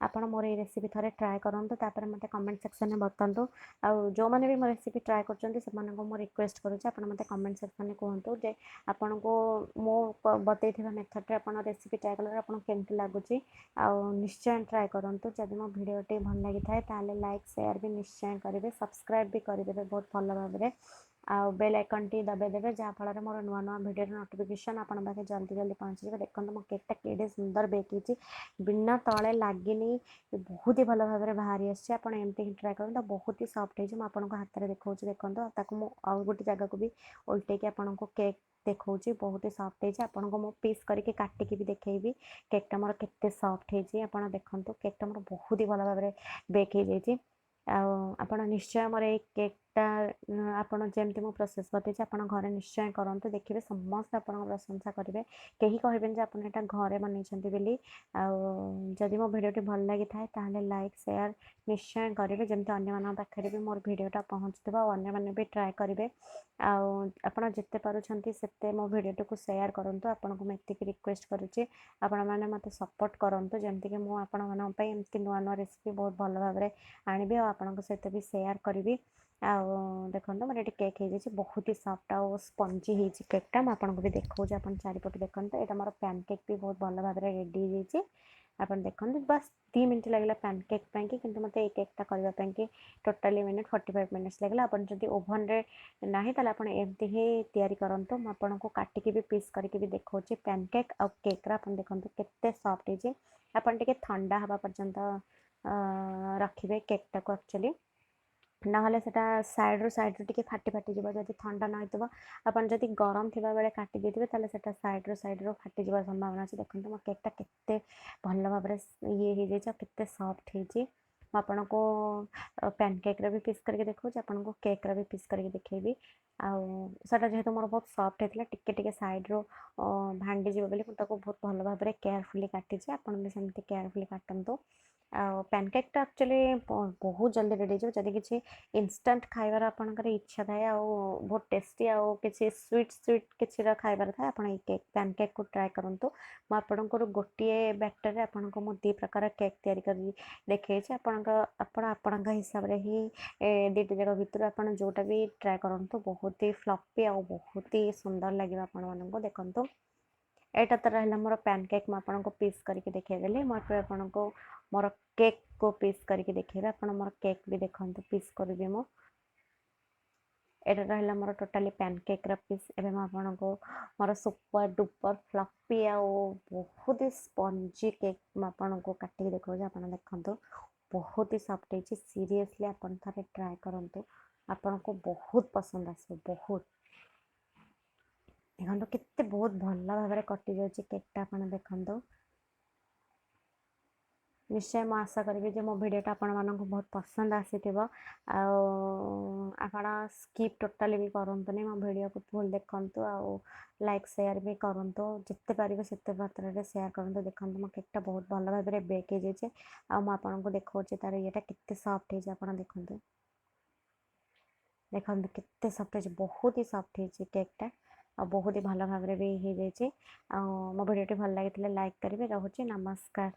ଆପଣ ମୋର ଏଇ ରେସିପି ଥରେ ଟ୍ରାଏ କରନ୍ତୁ, ତାପରେ ମୋତେ କମେଣ୍ଟ ସେକ୍ସନରେ ବତାନ୍ତୁ। ଆଉ ଯେଉଁମାନେ ବି ମୋ ରେସିପି ଟ୍ରାଏ କରୁଛନ୍ତି, ସେମାନଙ୍କୁ ମୁଁ ରିକ୍ୱେଷ୍ଟ କରୁଛି, ଆପଣ ମୋତେ କମେଣ୍ଟ ସେକ୍ସନରେ କୁହନ୍ତୁ ଯେ ଆପଣଙ୍କୁ ମୁଁ ବତେଇଥିବା ମେଥଡ଼ରେ ଆପଣ ରେସିପି ଟ୍ରାଏ କଲାପରେ ଆପଣଙ୍କୁ କେମିତି ଲାଗୁଛି। ଆଉ ନିଶ୍ଚୟ ଟ୍ରାଏ କରନ୍ତୁ। ଯଦି ମୋ ଭିଡ଼ିଓଟି ଭଲ ଲାଗିଥାଏ, ତାହେଲେ ଲାଇକ୍ ସେୟାର ବି ନିଶ୍ଚୟ କରିବେ, ସବସ୍କ୍ରାଇବ୍ ବି କରିଦେବେ ବହୁତ ଭଲ ଭାବରେ, ଆଉ ବେଲ୍ ଆଇକନ୍ଟି ଦବାଇ ଦେବେ, ଯାହାଫଳରେ ମୋର ନୂଆ ନୂଆ ଭିଡ଼ିଓର ନୋଟିଫିକେସନ୍ ଆପଣଙ୍କ ପାଖରେ ଜଲ୍ଦି ଜଲ୍ଦି ପହଞ୍ଚିଯିବ। ଦେଖନ୍ତୁ, ମୋ କେକ୍ଟା କେଡ଼େ ସୁନ୍ଦର ବେକ୍ ହେଇଛି, ବିନା ତଳେ ଲାଗିନି, ବହୁତ ହି ଭଲ ଭାବରେ ବାହାରି ଆସିଛି। ଆପଣ ଏମିତି ହିଁ ଟ୍ରାଏ କରନ୍ତୁ। ବହୁତ ହି ସଫ୍ଟ ହେଇଛି, ମୁଁ ଆପଣଙ୍କ ହାତରେ ଦେଖାଉଛି ଦେଖନ୍ତୁ। ଆଉ ତାକୁ ମୁଁ ଆଉ ଗୋଟେ ଜାଗାକୁ ବି ଓଲଟେଇକି ଆପଣଙ୍କୁ କେକ୍ ଦେଖାଉଛି। ବହୁତ ହି ସଫ୍ଟ ହେଇଛି। ଆପଣଙ୍କୁ ମୁଁ ପିସ୍ କରିକି କାଟିକି ବି ଦେଖେଇବି କେକ୍ଟା ମୋର କେତେ ସଫ୍ଟ ହେଇଛି। ଆପଣ ଦେଖନ୍ତୁ, କେକ୍ଟା ମୋର ବହୁତ ହି ଭଲ ଭାବରେ ବେକ୍ ହେଇଯାଇଛି। ଆଉ ଆପଣ ନିଶ୍ଚୟ ମୋର ଏଇ କେକ୍ କେକ୍ଟା ଆପଣ ଯେମିତି ମୁଁ ପ୍ରୋସେସ୍ ବତେଇଛି, ଆପଣ ଘରେ ନିଶ୍ଚୟ କରନ୍ତୁ। ଦେଖିବେ, ସମସ୍ତେ ଆପଣଙ୍କ ପ୍ରଶଂସା କରିବେ। କେହି କହିବେନି ଯେ ଆପଣ ଏଇଟା ଘରେ ବନେଇଛନ୍ତି ବୋଲି। ଆଉ ଯଦି ମୋ ଭିଡ଼ିଓଟି ଭଲ ଲାଗିଥାଏ, ତାହେଲେ ଲାଇକ୍, ସେୟାର ନିଶ୍ଚୟ କରିବେ, ଯେମିତି ଅନ୍ୟମାନଙ୍କ ପାଖରେ ବି ମୋର ଭିଡ଼ିଓଟା ପହଞ୍ଚୁଥିବ ଆଉ ଅନ୍ୟମାନେ ବି ଟ୍ରାଏ କରିବେ। ଆଉ ଆପଣ ଯେତେ ପାରୁଛନ୍ତି, ସେତେ ମୋ ଭିଡ଼ିଓଟିକୁ ସେୟାର କରନ୍ତୁ। ଆପଣଙ୍କୁ ମୁଁ ଏତିକି ରିକ୍ୱେଷ୍ଟ କରୁଛି, ଆପଣମାନେ ମୋତେ ସପୋର୍ଟ କରନ୍ତୁ, ଯେମିତିକି ମୁଁ ଆପଣମାନଙ୍କ ପାଇଁ ଏମିତି ନୂଆ ନୂଆ ରେସିପି ବହୁତ ଭଲ ଭାବରେ ଆଣିବି ଆଉ ଆପଣଙ୍କ ସହିତ ବି ସେୟାର କରିବି। ଆଉ ଦେଖନ୍ତୁ, ମୋର ଏଠି କେକ୍ ହେଇଯାଇଛି। ବହୁତ ହି ସଫ୍ଟ ଆଉ ସ୍ପଞ୍ଜି ହେଇଛି କେକ୍ଟା। ମୁଁ ଆପଣଙ୍କୁ ବି ଦେଖାଉଛି, ଆପଣ ଚାରିପଟେ ଦେଖନ୍ତୁ। ଏଇଟା ମୋର ପ୍ୟାନ୍ କେକ୍ ବି ବହୁତ ଭଲ ଭାବରେ ରେଡ଼ି ହେଇଯାଇଛି। ଆପଣ ଦେଖନ୍ତୁ, ବାସ୍ 2 ମିନିଟ୍ ଲାଗିଲା ପ୍ୟାନ୍ କେକ୍ ପାଇଁକି, କିନ୍ତୁ ମୋତେ ଏଇ କେକ୍ଟା କରିବା ପାଇଁକି ଟୋଟାଲି 45 ମିନିଟ୍ସ ଲାଗିଲା। ଆପଣ ଯଦି ଓଭନ୍ରେ ନାହିଁ, ତାହେଲେ ଆପଣ ଏମିତି ହିଁ ତିଆରି କରନ୍ତୁ। ମୁଁ ଆପଣଙ୍କୁ କାଟିକି ବି ପିସ୍ କରିକି ବି ଦେଖାଉଛି ପ୍ୟାନ୍ କେକ୍ ଆଉ କେକ୍ର। ଆପଣ ଦେଖନ୍ତୁ କେତେ ସଫ୍ଟ ହେଇଛି। ଆପଣ ଟିକେ ଥଣ୍ଡା ହେବା ପର୍ଯ୍ୟନ୍ତ ରଖିବେ କେକ୍ଟାକୁ ଆକ୍ଚୁଆଲି, ନହେଲେ ସେଇଟା ସାଇଡ଼୍ରୁ ଟିକେ ଫାଟି ଫାଟିଯିବ ଯଦି ଥଣ୍ଡା ନ ହେଇଥିବ। ଆପଣ ଯଦି ଗରମ ଥିବାବେଳେ କାଟି ଦେଇଥିବେ, ତାହେଲେ ସେଇଟା ସାଇଡ଼୍ରୁ ଫାଟିଯିବାର ସମ୍ଭାବନା ଅଛି। ଦେଖନ୍ତୁ, ମୋ କେକ୍ଟା କେତେ ଭଲ ଭାବରେ ଇଏ ହେଇଯାଇଛି ଆଉ କେତେ ସଫ୍ଟ ହେଇଛି। ମୁଁ ଆପଣଙ୍କୁ ପ୍ୟାନ୍ କେକ୍ର ବି ପିସ୍ କରିକି ଦେଖାଉଛି, ଆପଣଙ୍କୁ କେକ୍ର ବି ପିସ୍ କରିକି ଦେଖେଇବି। ଆଉ ସେଇଟା ଯେହେତୁ ମୋର ବହୁତ ସଫ୍ଟ ହେଇଥିଲା, ଟିକେ ଟିକେ ସାଇଡ଼୍ରୁ ଭାଙ୍ଗିଯିବ ବୋଲି ମୁଁ ତାକୁ ବହୁତ ଭଲ ଭାବରେ କେୟାରଫୁଲି କାଟିଛି। ଆପଣ ବି ସେମିତି କେୟାରଫୁଲି କାଟନ୍ତୁ। ଆଉ ପ୍ୟାନକେକ୍ଟା ଆକ୍ଚୁଆଲି ବହୁତ ଜଲ୍ଦି ରେଡ଼ି ହେଇଯିବ। ଯଦି କିଛି ଇନଷ୍ଟାଣ୍ଟ ଖାଇବାର ଆପଣଙ୍କର ଇଚ୍ଛା ଥାଏ ଆଉ ବହୁତ ଟେଷ୍ଟି ଆଉ କିଛି ସୁଇଟ୍ ସୁଇଟ୍ କିଛିର ଖାଇବାର ଥାଏ, ଆପଣ ଏଇ କେକ୍, ପ୍ୟାନକେକ୍କୁ ଟ୍ରାଏ କରନ୍ତୁ। ମୁଁ ଆପଣଙ୍କର ଗୋଟିଏ ବ୍ୟାଟର୍ରେ ଆପଣଙ୍କୁ ମୁଁ 2 ପ୍ରକାର କେକ୍ ତିଆରି କରି ଦେଖେଇଛି। ଆପଣ ଆପଣଙ୍କ ହିସାବରେ ହିଁ ଦୁଇଟି ଯାକ ଭିତରୁ ଆପଣ ଯେଉଁଟା ବି ଟ୍ରାଏ କରନ୍ତୁ, ବହୁତ ହି ଫ୍ଲଫି ଆଉ ବହୁତ ହି ସୁନ୍ଦର ଲାଗିବ ଆପଣମାନଙ୍କୁ। ଦେଖନ୍ତୁ, ଏଇଟା ତ ରହିଲା ମୋର ପ୍ୟାନ୍ କେକ୍। ମୁଁ ଆପଣଙ୍କୁ ପିସ୍ କରିକି ଦେଖେଇଦେଲି। ମୁଁ ଏବେ ଆପଣଙ୍କୁ ମୋର କେକ୍କୁ ପିସ୍ କରିକି ଦେଖେଇବି। ଆପଣ ମୋର କେକ୍ ବି ଦେଖନ୍ତୁ, ପିସ୍ କରିବି ମୁଁ। ଏଇଟା ରହିଲା ମୋର ଟୋଟାଲି ପ୍ୟାନ୍ କେକ୍ର ପିସ୍। ଏବେ ମୁଁ ଆପଣଙ୍କୁ ମୋର ସୁପର ଡୁପର ଫ୍ଲଫି ଆଉ ବହୁତ ହି ସ୍ପଞ୍ଜି କେକ୍ ମୁଁ ଆପଣଙ୍କୁ କାଟିକି ଦେଖାଉଛି। ଆପଣ ଦେଖନ୍ତୁ, ବହୁତ ହି ସଫ୍ଟ ହେଇଛି। ସିରିୟସଲି, ଆପଣ ଥରେ ଟ୍ରାଏ କରନ୍ତୁ, ଆପଣଙ୍କୁ ବହୁତ ପସନ୍ଦ ଆସିବ, ବହୁତ। ଦେଖନ୍ତୁ, କେତେ ବହୁତ ଭଲ ଭାବରେ କଟିଯାଉଛି କେକ୍ଟା, ଆପଣ ଦେଖନ୍ତୁ। ନିଶ୍ଚୟ ମୁଁ ଆଶା କରିବି ଯେ ମୋ ଭିଡ଼ିଓଟା ଆପଣମାନଙ୍କୁ ବହୁତ ପସନ୍ଦ ଆସିଥିବ। ଆଉ ଆପଣ ସ୍କିପ୍ ଟୋଟାଲି ବି କରନ୍ତୁନି, ମୋ ଭିଡ଼ିଓକୁ ଫୁଲ୍ ଦେଖନ୍ତୁ ଆଉ ଲାଇକ୍, ସେୟାର ବି କରନ୍ତୁ। ଯେତେ ପାରିବେ ସେତେ ମାତ୍ରାରେ ସେୟାର କରନ୍ତୁ। ଦେଖନ୍ତୁ, ମୋ କେକ୍ଟା ବହୁତ ଭଲ ଭାବରେ ବେକ୍ ହେଇଯାଇଛି ଆଉ ମୁଁ ଆପଣଙ୍କୁ ଦେଖାଉଛି ତାର ଇଏଟା କେତେ ସଫ୍ଟ ହେଇଛି। ଆପଣ ଦେଖନ୍ତୁ, ଦେଖନ୍ତୁ କେତେ ସଫ୍ଟ ହେଇଛି। ବହୁତ ହି ସଫ୍ଟ ହେଇଛି କେକ୍ଟା ଆଉ ବହୁତ ହି ଭଲ ଭାବରେ ବି ହେଇଯାଇଛି। ଆଉ ମୋ ଭିଡ଼ିଓଟି ଭଲ ଲାଗିଥିଲେ ଲାଇକ୍ କରିବେ। ରହୁଛି, ନମସ୍କାର।